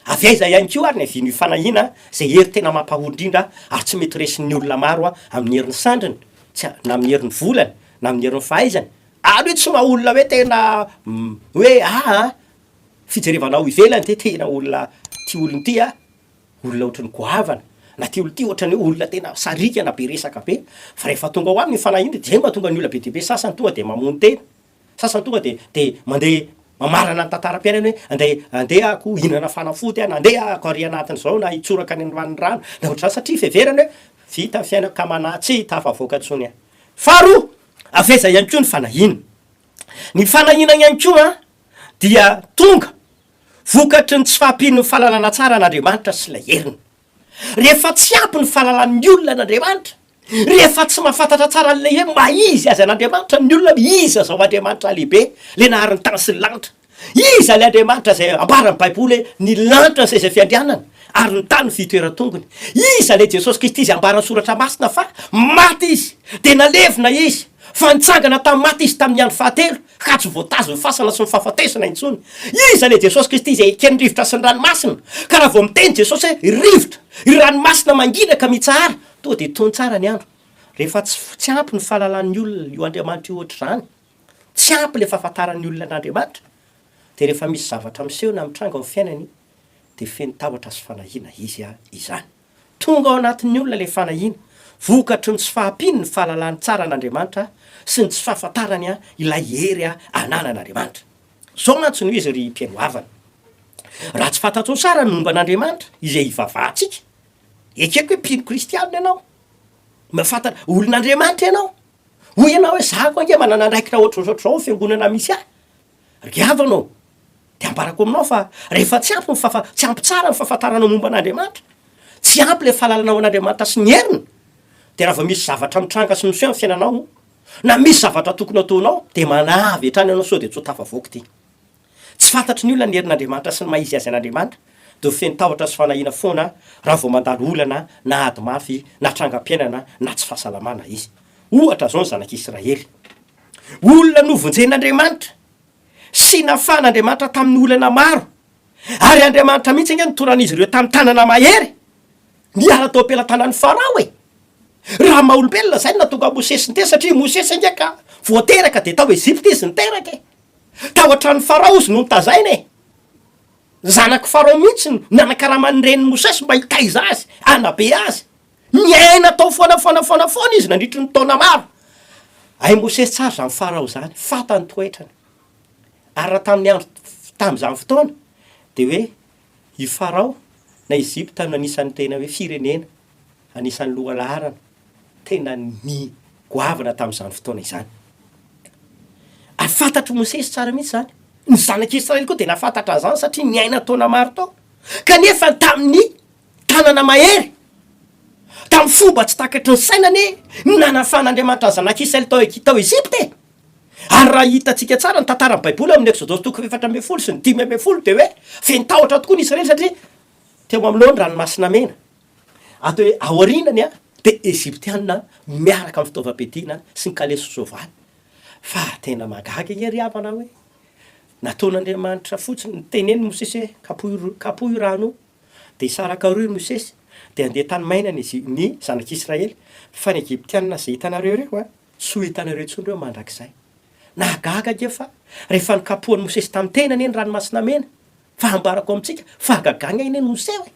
avy aiza ihany koa ary ny havian'io fanahiana izay hery tena mampahory indrindra ary tsy mety resin'ny olona maro amin'ny herin'ny sandriny, tsy na amin'ny herin'ny volany, na amin'ny herin'ny fahaizany, ary hoe tsy maha olona hoe tena hoe aa fijerevanao ivelany ity tena olona tia olona ity a. olona ohatran'ny goavana, na ty olona ty ohatran'ny hoe olona tena sariaka na be resaka be, fa rehefa tonga ao aminy io fanahy io de zay no mahatonga ny olona be dia be sasany tonga de mamono tena, sasany tonga de de mandeha. Mamarana ny tantaram-piainany hoe andeha andeha ako hihinana fanafody aho na andeha ako ary anatin'izao na hitsoraka any ambanin'ny rano na ohatr'izany satria fiheverany hoe vita ny fiainako ka manahy tsy tafavoaka intsony aho. Faharoa, avy aiza ihany koa ny fanahiana? Ny fanahiana ihany koa dia tonga vokatry ny tsy fahampian'ny fahalalana tsara an'Andriamanitra sy ilay heriny. Rehefa tsy ampy ny fahalalan'ny olona an'Andriamanitra, rehefa tsy mahafantatra tsara an'ilay hoe maha izy azy an'Andriamanitra ny olona hoe iza izao Andriamanitra lehibe, ilay nahary ny tany sy ny lanitra, iza ilay Andriamanitra izay ambaran'ny Baiboly hoe ny lanitra ny seza fiandrianany ary ny tany ny fitoeran-tongony, iza ilay Jesosy Kristy izay ambaran'ny Soratra Masina fa maty Izy, dia nalevina Izy, fa nitsangana tamin'ny maty Izy tamin'ny andro fahatelo, ka tsy voatazon'ny fasana sy ny fahafatesana intsony. Iza ilay Jesosy Kristy izay eken'ny rivotra sy ny ranomasina? Ka raha vao miteny Jesosy hoe, Ry rivotra, ry ranomasina mangina ka mitsahara, tonga dia tony tsara ny andro. Rehefa tsy tsy ampy ny fahalalan'ny olona io Andriamanitra io ohatr'izany, tsy ampy ilay fahafantaran'ny olona an'Andriamanitra, dia rehefa misy zavatra miseho na mitranga ao amin'ny fiainany, dia feno tahotra sy fanahiana izy izany. Tonga ao anatin'ny olona ilay fanahiana, vokatry ny tsy fahampiany ny fahalalany tsara an'Andriamanitra sy ny tsy fahafantarany ilay hery ananan'Andriamanitra. Izao mantsy no izy ry mpihaino havana, raha tsy fantatrao tsara ny momba an'Andriamanitra izay ivavahantsika, ekeko hoe mpino kristianina ianao, mahafantatra, olon'Andriamanitra ianao, hoy ianao hoe za koa ange manana andraikitra ohatr'izao sy ohatr'izao amin'ny fiangonana misy ahy, Ry havana ô, dia ambarako aminao fa rehefa tsy ampy ny fahafa, tsy ampy tsara ny fahafantaranao momba an'Andriamanitra, tsy ampy ilay fahalalanao an'Andriamanitra sy ny heriny, dia raha vao misy zavatra mitranga sy miseho amin'ny fiainanao, na misy zavatra tokony hataonao, dia manahy avy hatrany ianao sao dia tsy ho tafavoaka ity. Tsy fantatry ny olona ny herin'Andriamanitra sy ny maha izy azy an'Andriamanitra, dia ho feno tahotra sy fanahiana foana raha vao mandalo olana na ady mafy na trangam-piainana na tsy fahasalamana izy. Ohatra izao ny zanak'Israely. Olona novonjen'Andriamanitra sy nafahan'Andriamanitra tamin'ny olana maro, ary Andriamanitra mihitsy ange nitondra an'izy ireo tamin'ny tanana mahery, niala tao am-pelatanan'i Farao e! Raha maha olombelona izay no nahatonga an'i Mosesy niteny, satria i Mosesy ange ka vao teraka dia tao Egypta izy niteraka e! Tao an-tranon'i Farao izy no notazaina e! Ny zanak'i Farao mihitsy no nanakaraman'ny renin'i Mosesy mba hitaiza azy, hanabe azy. Niaina tao foana foana foana foana izy nandritry ny taona maro. Hain'i Mosesy tsara izany Farao izany, fantany ny toetrany. Ary raha tamin'ny andro tamin'izany fotoana, dia hoe i Farao na Egypta no anisan'ny tena hoe firenena, anisan'ny lohalaharana tena ny goavana tamin'izany fotoana izany. Ary fantatr'i Mosesy tsara mihitsy izany. Ny zanak'Israely koa dia nahafantatra an'izany satria niaina taona maro tao. Kanefa tamin'ny Tanana mahery, tamin'ny fomba tsy takatry ny saina anie no nanafahan'Andriamanitra ny zanak'Israely tao tao Egypta e! Ary raha hitantsika tsara ny tantaran'ny Baiboly ao amin'ny Eksodosy toko faha-14 sy ny 15 dia hoe feno tahotra tokoa ny Israely satria teo anoloany ranomasina mena, ato aorianany dia Egyptiana miaraka amin'ny fitaovam-piadiana sy ny kalesy sy soavaly. Fa tena mahagaga ange ry havana hoe nataon'Andriamanitra fotsiny, niteneniny Mosesy hoe kapohy kapohy io rano io. Dia hisaraka roa i Mosesy, dia handeha tany maina ny Ezi-, ny zanak'Israely, fa ny Egyptiana izay hitanareo ireo, a, tsy ho hitanareo intsony ireo mandrakizay. Nahagaga ange fa rehefa nokapohan'i Mosesy tamin'ny tehina anie ny Ranomasina Mena, fa ambarako amintsika, fahagagana anie no niseho e!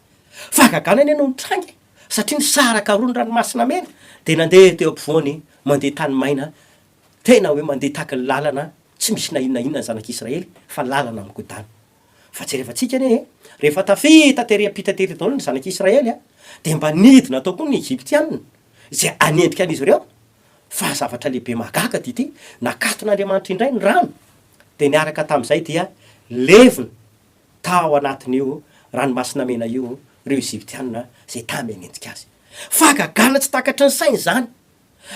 Fahagagana anie no nitranga e! Satria nisaraka roa ny Ranomasina Mena, dia nandeha teo ampovoany, mandeha tany maina, tena hoe mandeha tahaka ny lalana tsy misy na inona na inona ny zanak'Israely, fa lalana migodàna. Fa jerevantsika anie e, rehefa tafita tery am-pita tery daholo ny zanak'i Israely a, dia mba nidina tao koa ny Egyptiana, izay hanendrika an'izy ireo, fa zavatra lehibe mahagaga dia ity, nakaton'Andriamanitra indray ny rano, dia niaraka tamin'izay dia levona tao anatin'io ranomasina mena io ireo Egyptiana izay tamy hanenjika azy. Fahagagana tsy takatry ny saina izany.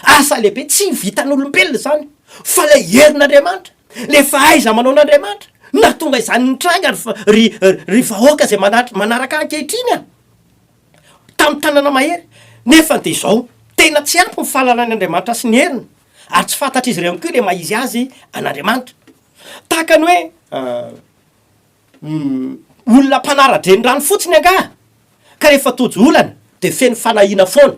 Asa lehibe tsy vitan'olombelona izany fa ilay herin'Andriamanitra, ilay fahaiza-manaon'Andriamanitra nahatonga izany nitranga ry ry vahoaka izay manatr- manaraka ahy ankehitriny a! Tamin'ny tanana mahery. Nefa dia izao, tena tsy ampy ny fahalalan'Andriamanitra sy ny heriny, ary tsy fantatr'izy ireo ihany koa ilay maha izy azy an'Andriamanitra. Tahaka ny hoe olona mpanara-drenirano fotsiny angaha ka rehefa tojo olana dia feno fanahiana foana.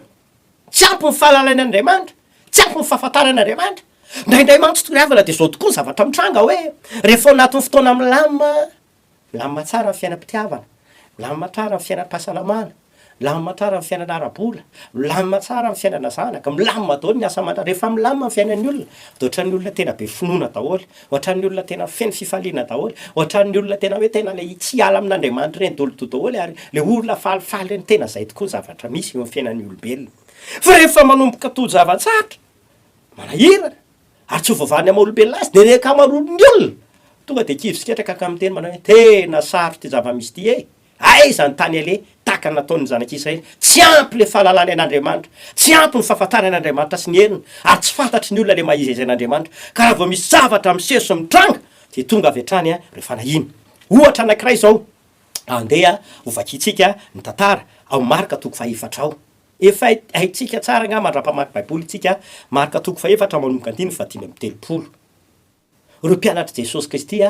Tsy ampy ny fahalalana an'Andriamanitra, tsy ampy ny fahafantarana an'Andriamanitra. Indraindray mantsy toy havana dia izao tokoa ny zavatra mitranga hoe rehefa ao anatin'ny fotoana milamina, milamina tsara ny fiainam-pitiavana, milamina tsara ny fiainam-pahasalamana, Milamina tsara ny fiainana ara-bola, milamina tsara ny fiainana zanaka, milamina daholo ny asa aman-draharaha. Rehefa milamina ny fiainan'ny olona dia ohatran'ny olona tena be finoana daholo, ohatran'ny olona tena feno fifaliana daholo, ohatran'ny olona tena hoe tena ilay tsy hiala amin'Andriamanitra ireny daholo daholo ary ilay olona falifaly ireny. Tena izay tokoa ny zavatra misy eo amin'ny fiainan'ny olombelona. Fa rehefa manomboka tojo zava-tsarotra, manahirana, ary tsy ho voavahan'ny maha olombelona azy, dia ny ankamaroan'ny olona tonga dia kivy sy ketraka ka miteny manao hoe tena sarotra ity zava-misy ity e! Aiza ny tany aleha tahaka ny nataon'ny zanak'Israely? Tsy ampy ilay fahalalany an'Andriamanitra, tsy ampy ny fahafantarany an'Andriamanitra sy ny heriny, ary tsy fantatry ny olona ilay maha izy azy an'Andriamanitra. Ka raha vao misy zavatra miseho sy mitranga, dia tonga avy hatrany ireo fanahiana. Ohatra anankiray izao, andeha hovakintsika ny tantara ao Marka toko fahefatra ao. Efa haintsika tsara angamba raha mpamaky Baiboly isika, Marka toko fahefatra manomboka andininy fahadimy amby telopolo. Ireo mpianatr'i Jesosy Kristy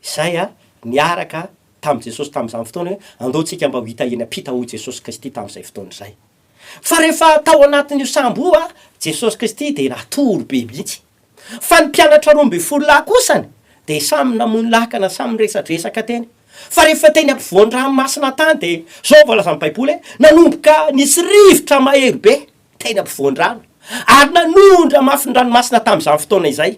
izay niaraka tamin'i Jesosy tamin'izany fotoana hoe, Andao tsika mba ho hita eny am-pita hoy Jesosy Kristy tamin'izay fotoana izay. Fa rehefa tao anatin'io sambo io Jesosy Kristy dia natory be mihitsy. Fa ny mpianatra 12 lahy kosany dia samy namono lakana, samy niresadresaka teny. Fa rehefa teny ampovoan-dranomasina tany dia izao voalazan'ny Baiboly hoe, nanomboka nisy rivotra mahery be teny ampovoan-drano, ary nanondra mafy ny ranomasina tamin'izany fotoana izay.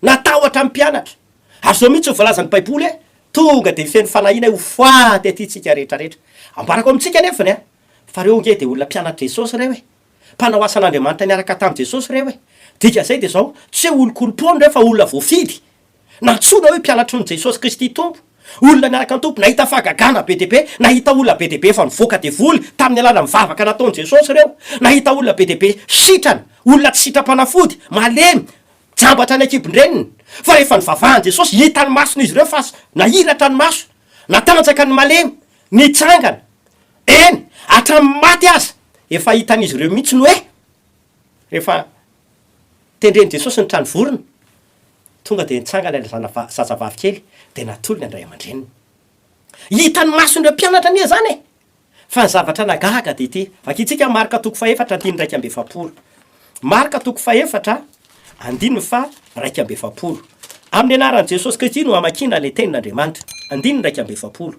Natahotra ny mpianatra. Ary izao mihitsy no voalazan'ny Baiboly hoe, Tonga dia feno fanahiana ho faty aty isika rehetrarehetra. Ambarako amintsika anefa ny fa ireo ange dia olona mpianatr'i Jesosy ireo e. Mpanao asan'Andriamanitra niaraka tamin'i Jesosy ireo e. Dikan'izay dia izao, tsy hoe olon-kolom-poana ireo fa olona voafidy. Nantsoina hoe mpianatry ny Jesosy Kristy Tompo. Olona niaraka ny Tompo, nahita fahagagana be dia be, nahita olona be dia be efa nivoaka devoly tamin'ny alalan'ny vavaka nataon'i Jesosy ireo. Nahita olona be dia be sitrana, olona tsy sitram-panafody, malemy, jamba hatrany an-kibon-dreniny. Fa rehefa nivavahan'i Jesosy, hitan'ny mason'izy ireo fa nahiratra ny maso, natanjaka ny malemy, nitsangana. Eny, hatramin'ny maty aza, efa hitan'izy ireo mihitsy ny hoe rehefa tendren'i Jesosy ny trano vorona, tonga dia nitsangana ilay zana- zazavavy kely dia natolony an-dray aman-dreniny. Hitan'ny mason'ireo mpianatra anie izany e! Fa ny zavatra nahagaga dia ity, vakintsika Marka toko fahefatra andininy 41. Marka toko fahefatra andininy faha 41. Amin'ny anaran'i Jesosy Kristy no hamakiana ilay tenin'Andriamanitra. Andininy 41.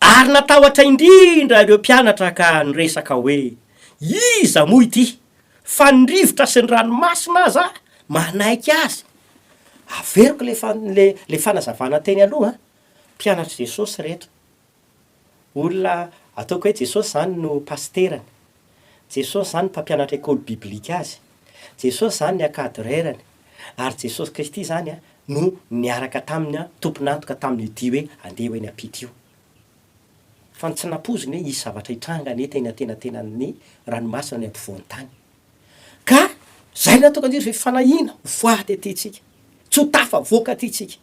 Ary natahotra indrindra ireo mpianatra ka niresaka hoe, Iza moa ity, fa ny rivotra sy ny ranomasina aza manaiky azy? Averiko ilay fan- ilay ilay fanazavana teny aloha an! Mpianatr'i Jesosy ireto. Olona ataoko hoe Jesosy izany no pasiterany, Jesosy izany mpampianatra école biblique azy, Jesosy izany ny encadreur-ny, ary Jesosy Kristy izany no niaraka taminy tompon'antoka tamin'io dia hoe andeha ho eny am-pita io. Fa ny tsy nampoiziny hoe hisy zavatra hitranga anie teny antenatenan'ny ranomasina any ampovoan-tany. Ka izay no nahatonga an'io ry fanahiana ho faty aty isika, tsy ho tafavoaka aty isika.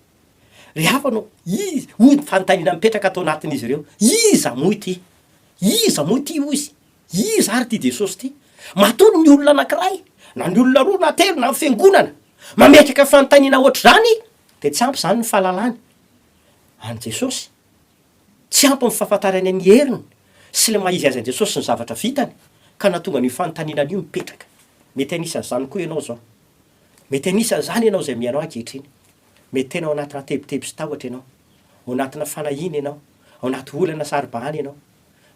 Ry havana ô, iza, hoy ny fanontaniana mipetraka ato anatin'izy ireo, iza moa ity? Iza moa ity hoy izy? Iza ary ity Jesosy ity? Matoa ny olona anankiray, na ny olona roa na telo na ny fiangonana, mametraka fanontaniana ohatr'izany, dia tsy ampy izany ny fahalalany an'i Jesosy, tsy ampy ny fahafantarany ny heriny sy ilay maha izy azy an'i Jesosy sy ny zavatra vitany, ka nahatonga an'io fanontaniana io mipetraka. Mety anisan'izany koa ianao izao. Mety anisan'izany ianao izay mihaino ahy ankehitriny. Mety tena ao anatina tebiteby sy tahotra ianao, ao anatina fanahiana ianao, ao anaty olana saro-bahana ianao.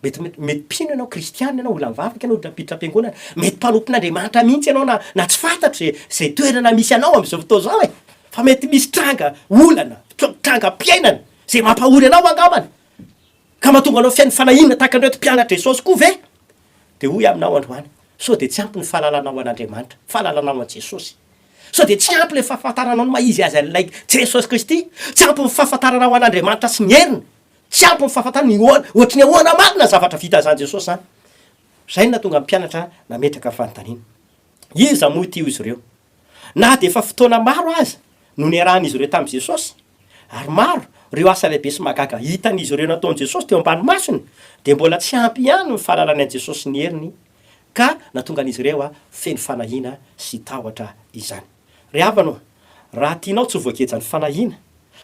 Mety mety mpino ianao, kristiana ianao, olona mivavaka ianao, olona mpiditra am-piangonana, mety mpanompon'Andriamanitra mihitsy ianao na na tsy fantatro izay izay toerana misy anao amin'izao fotoana izao e! Fa mety misy tranga, olana, trangam-piainana izay mampahory anao angambany, ka mahatonga anao feno fanahiana tahaka an'ireto mpianatr'i Jesosy koa ve? Dia hoy aho aminao androany, sao dia tsy ampy ny fahalalanao an'Andriamanitra, fahalalanao an'i Jesosy? Sao dia tsy ampy ilay fahafantaranao ny maha izy azy an'ilay Jesosy Kristy? Tsy ampy ny fahafantaranao an'Andriamanitra sy ny heriny? Tsy ampy ny fahafantarana ny oa, ohatry ny ahoana marina ny zavatra vitan'izany Jesosy izany? Izay no nahatonga ny mpianatra nametraka fanontaniana. Iza moa ity hoy izy ireo? Na dia efa fotoana maro aza no niarahan'izy ireo tamin'i Jesosy, ary maro ireo asa lehibe sy mahagaga hitan'izy ireo nataon'i Jesosy teo ambany masony, dia mbola tsy ampy ihany ny fahalalany an'i Jesosy sy ny heriny, ka nahatonga an'izy ireo feno fanahiana sy tahotra izany. Ry havana ô, raha tianao tsy ho voagejan'ny fanahiana,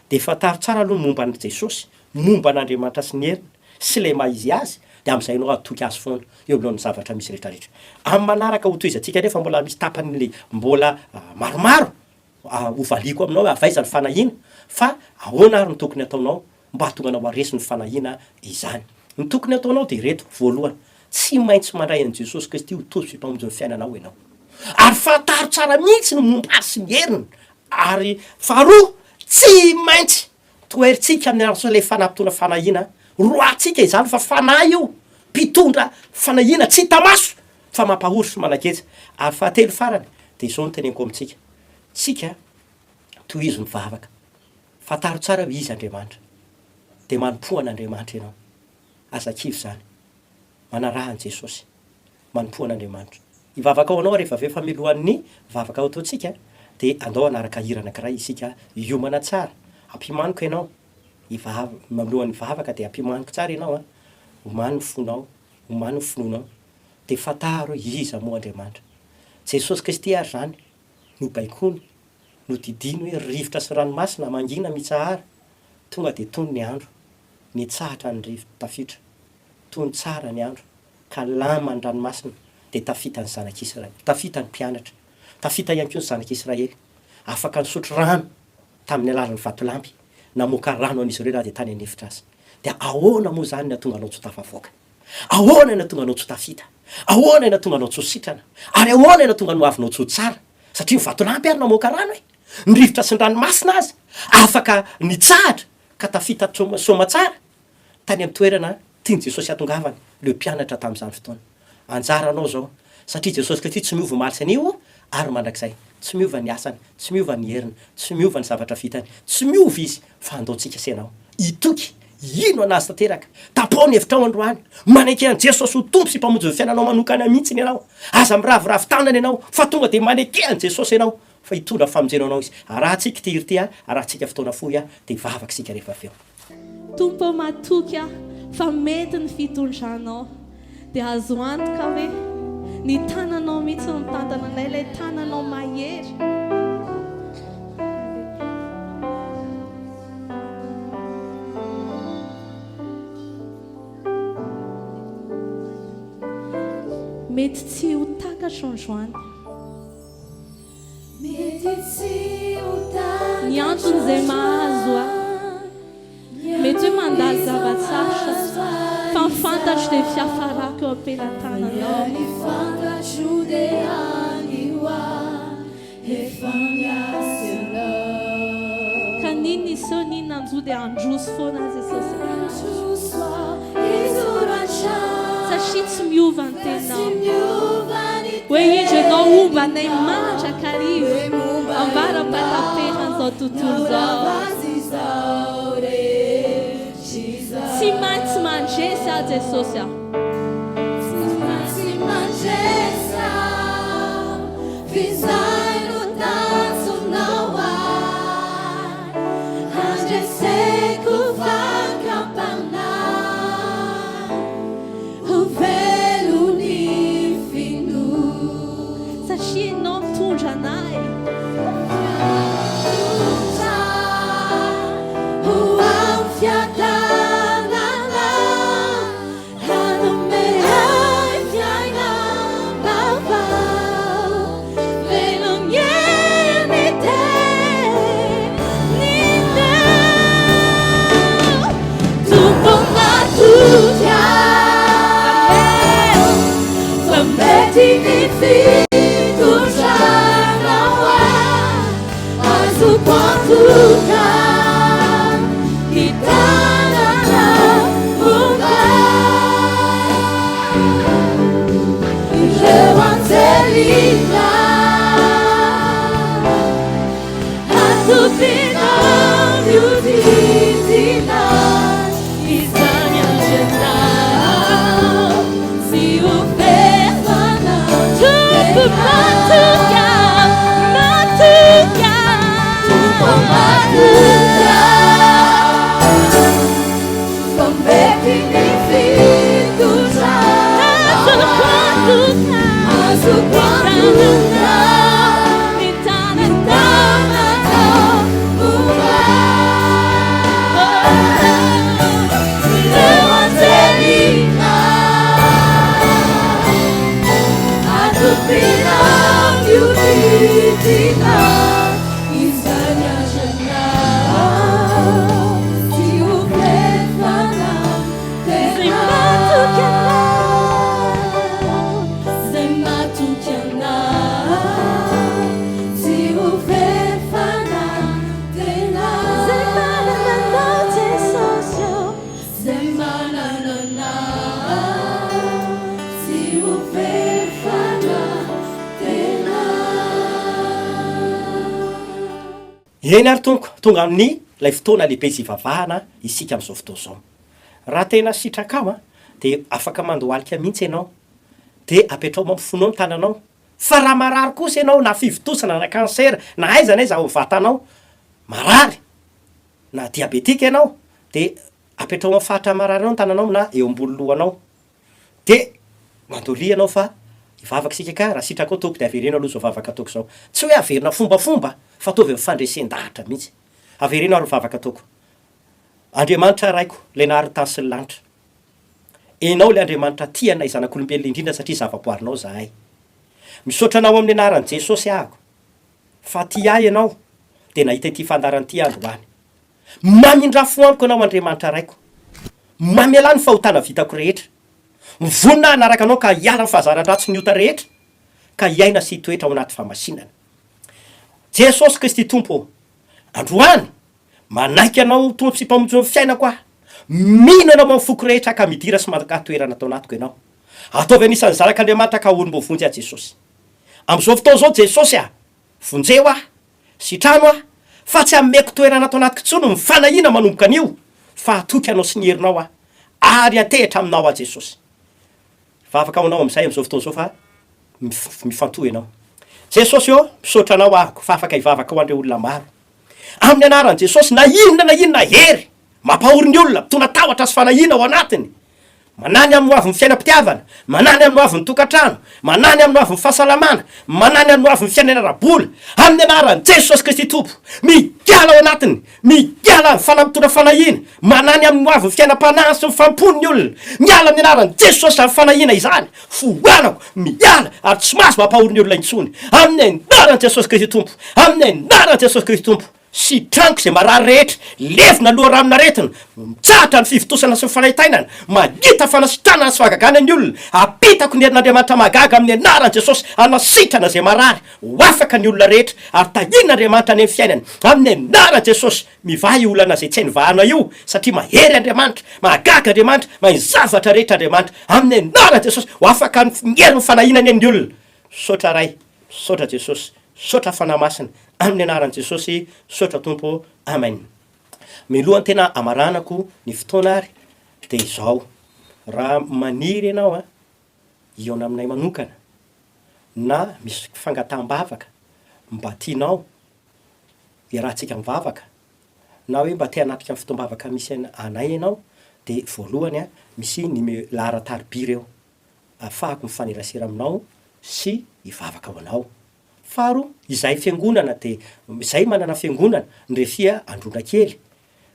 dia fantaro tsara aloha ny momba an'i Jesosy, momba an'Andriamanitra sy ny heriny, sy ilay maha izy azy, dia amin'izay ianao hatoky azy foana eo anoloan'ny zavatra misy rehetrarehetra. Amin'ny manaraka hotohizantsika anefa mbola misy tapany mbola maromaro hovaliako aminao hoe avy aiza ny fanahiana, fa ahoana ary no tokony hataonao mba hahatonga anao haharesy ny fanahiana izany. Ny tokony ataonao dia ireto, voalohany, tsy maintsy mandray an'i Jesosy Kristy ho Tompo sy Mpamonjy ny fiainanao ianao. Ary fantaro tsara mihitsy ny momba Azy sy ny heriny. Ary faharoa, tsy maintsy toherintsika amin'ny alalan'i Jesosy ilay fanahy mpitondra fanahiana. Roahintsika izany fa fanahy io, mpitondra fanahiana tsy hita maso fa mampahory sy manageja. Ary fahatelo farany, dia izao no teneniko amintsika, tsika tohizo ny vavaka. Fantaro tsara hoe iza Andriamanitra. Dia manompoa an'Andriamanitra ianao. Aza kivy izany. Manaraha an'i Jesosy. Manompoa an'Andriamanitra. Hivavaka ho anao rehefa avy eo fa milohan'ny vavaka ho ataontsika dia andao hanaraka hira anankiray isika hiomana tsara. Ampimaniko ianao. Hivav, milohan'ny vavaka dia ampimaniko tsara ianao an. Omano ny fonao, omano ny finoanao. Dia fantaro hoe iza moa Andriamanitra. Jesosy Kristy ary izany no baikoiny. Nodidiany hoe rivotra sy ranomasina mangina mitsahara, tonga dia tony ny andro, nitsahatra ny rivo-tafiotra, tony tsara ny andro, ka lama ny ranomasina, dia tafita ny zanak'Israely, tafita ny mpianatra, tafita ihany koa ny zanak'Israely, afaka nisotro rano tamin'ny alalan'ny vatolampy, namoaka rano an'izy ireo na dia tany an'efitra aza. Dia ahoana moa izany no hahatonga anao tsy ho tafavoaka? Ahoana no hahatonga anao tsy ho tafita? Ahoana no hahatonga anao tsy ho sitrana? Ary ahoana no hahatonga ny hoavinao tsy ho tsara? Satria ny vatolampy ary namoaka rano e! Ny rivotra sy ny ranomasina aza afaka nitsahatra ka tafita soamatsara tany amin'ny toerana tian'i Jesosy hatongavana ireo mpianatra tamin'izany fotoana. Anjaranao izao, satria Jesosy Kristy tsy miova omaly sy anio ary mandrakizay. Tsy miova ny asany, tsy miova ny heriny, tsy miova ny zavatra vitany, tsy miova Izy fa andao tsika sy ianao hitoky, hino an'Azy tanteraka. Tapaho ny hevitrao androany, maneke an'i Jesosy ho Tompo sy Mpamonjy ny fiainanao manokana mihitsiny ianao. Aza miraviravy tanana ianao fa tonga dia maneke an'i Jesosy ianao fa hitondra famonjena ho anao Izy. Arahantsika ity hira ity, arahantsika fotoana fohy dia hivavaka isika rehefa avy eo. Tompo ô matoky aho fa mety ny fitondranao dia azo antoka hoe ny tananao mihitsy no mitantana anay ilay tananao mahery. Mety tsy ho takatro androany. Ny antony izay mahazo ahy. Mety hoe mandalo zava-tsarotra fa ny fantatro dia fiafarako eo am-pelatananao. Ka n'inona hiseho n'inona hanjo dia handroso foana aho Jesosy a. Satria tsy miova ny teninao. Hoe indro ianao homba anay mandrakariva ambara-pahataperan'izao tontolo izao. Tsy maintsy mandresy aho Jesosy a. Satria ianao mitondra anay. Eny ary tompoko, tonga amin'ny ilay fotoana lehibe izay ivavahana isika amin'izao fotoana izao. Raha tena sitrakao an, dia afaka mandohalika mihitsy ianao, dia apetraho amin'ny fonao ny tananao, fa raha marary kosa ianao na fivontosana na cancer na aiza na aiza ao amin'ny vatanao marary, na diabetika ianao, dia apetraho amin'ny faritra marary anao ny tananao na eo ambony lohanao. Dia mandolia ianao fa hivavaka isika ka raha sitrakao Tompo dia avereno aloha izao vavaka ataoko izao. Tsy hoe averina fombafomba fa ataovy amin'ny fandresen-dahatra mihitsy. Avereno ary ny vavaka ataoko. Andriamanitra Raiko, ilay nahary ny tany sy ny lanitra. Ianao ilay Andriamanitra tia anay zanak'olombelona indrindra satria zavaboarinao izahay. Misaotra Anao amin'ny anaran'i Jesosy ahako fa tia ahy Ianao dia nahita ity fandaharana ity aho androany. Mamindrà fo amiko Ianao Andriamanitra Raiko. Mamelà ny fahotana vitako rehetra. Mivonona aho hanaraka Anao ka hiala amin'ny fahazaran-dratsy ny ota rehetra ka hiaina sy hitoetra ao anaty fahamasinana. Jesosy Kristy Tompo ô, androany, manaiky Anao ho Tompo sy Mpamonjy ny fiainako aho. Mino Anao amin'ny foko rehetra ka midira sy mandakà toerana ato anatiko Ianao. Ataovy anisan'ny zanak'Andriamanitra ka olom-boavonjy aho Jesosy. Amin'izao fotoana izao Jesosy a, vonjeo aho. Sitrano aho, fa tsy hameko toerana ato anatiko intsony ny fanahiana manomboka anio, fa hatoky Anao sy ny herinao aho, ary hiantehitra Aminao aho Jesosy. Hivavaka ho Anao amin'izay amin'izao fotoana izao fa mifantoha Ianao. Jesosy ô, misaotra Anao ahako fa afaka hivavaka ho an'ireo olona maro. Amin'ny anaran'i Jesosy, na inona na inona hery mampahory ny olona, mitondra tahotra sy fanahiana ao anatiny, Manahy ny amin'ny hoavin'ny fiainam-pitiavana, manahy ny amin'ny hoavin'ny tokantrano, manahy ny amin'ny hoavin'ny fahasalamana, manahy ny amin'ny hoavin'ny fiainana ara-bola, amin'ny anaran'i Jesosy Kristy Tompo, miala ao anatiny, miala ny fanahy mitondra fanahiana, manahy ny amin'ny hoavin'ny fiainam-panahy sy ny fanompoan'ny olona, miala amin'ny anaran'i Jesosy izany fanahiana izany, foanako, miala ary tsy mahazo mampahory ny olona intsony, amin'ny anaran'i Jesosy Kristy Tompo, amin'ny anaran'i Jesosy Kristy Tompo. Sitraniko izay marary rehetra, levona loharanon'aretina, mitsahatra ny fivontosana sy ny fanaintainana, mahita fanasitranana sy fahagagana ny olona, apetako ny herin'Andriamanitra mahagaga amin'ny anaran'i Jesosy hanasitrana izay marary, ho afaka ny olona rehetra ary tahian'Andriamanitra anie ny fiainany amin'ny anaran'i Jesosy, mivaha io olana izay tsy hainy vahana io satria mahery Andriamanitra, mahagaga Andriamanitra, mahay ny zavatra rehetra Andriamanitra, amin'ny anaran'i Jesosy, ho afaka ny herin'ny fanahiana anie ny olona. Misaotra Ray, misaotra Jesosy, misaotra Fanahy Masina, amin'ny anaran'i Jesosy, misaotra Tompo ô, Amen. Milohan'ny tena hamaranako ny fotoana ary dia izao, raha maniry ianao an, hihaona aminay manokana, na misy fangataham-bavaka mba tianao hiarahantsika mivavaka, na hoe mba te hanatrika ny fotoam-bavaka misy anay ianao, dia voalohany an, misy nume- laharan-tariby ireo. ahafahako mifanerasera aminao sy hivavaka ho anao. Faharoa, izahay fiangonana dia izay manana fiangonana, ny refia Androndrakely.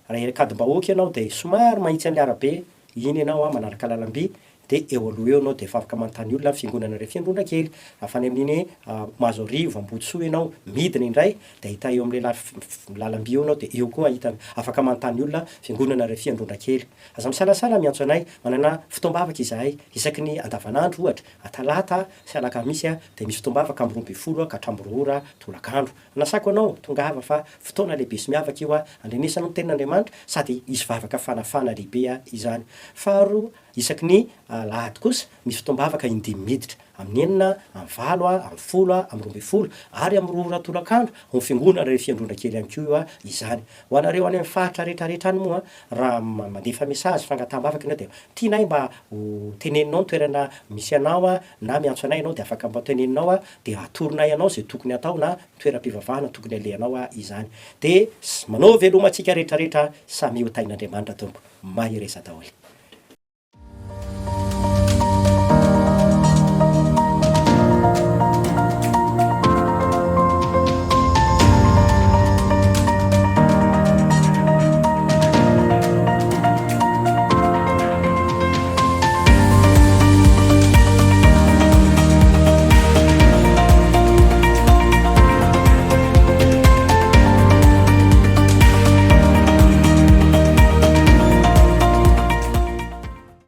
Raha ery Ankadimbahoaka ianao dia somary mahitsy an'ilay arabe iny ianao an, manaraka lalam-by, dia eo aloha eo ianao dia efa afaka manontany olona ny fiangonana refia Androndrakely. Raha any amin'iny Mahazoarivo, Ambodisoa ianao, midina indray dia ahita eo amin'ilay lalam-by eo ianao dia eo koa ahita, afaka manontany olona fiangonana refia Androndrakely. Aza misalasala miantso anay, manana fotoam-bavaka izahay isaky ny andavanandro ohatra, talata sy alakamisy dia misy fotoam-bavaka amin'ny 12 ka hatramin'ny roa ora tolakandro. Anasako anao, tongava fa fotoana lehibe sy miavaka io andrenesanao ny tenin'Andriamanitra sady hisy vavaka fanafana lehibe izany. Faharoa, isaky ny alahady kosa misy fotoam-bavaka indimy miditra, amin'ny enina, amin'ny valo, amin'ny folo, amin'ny 12 ary amin'ny roa ora tolakandro ao amin'ny fiangonana Refiandrondrakely ihany koa izany. Ho anareo any amin'ny faritra rehetrarehetra any moa, raha mandefa message fangataham-bavaka ianao dia tianay mba ho teneninao ny toerana misy anao na miantso anay ianao dia afaka mba teneninao dia atoronay anao izay tokony hatao na toeram-pivavahana tokony alehanao izany. Dia manao veloma antsika rehetrarehetra, samia ho tahin'Andriamanitra Tompo. Mahereza daholo.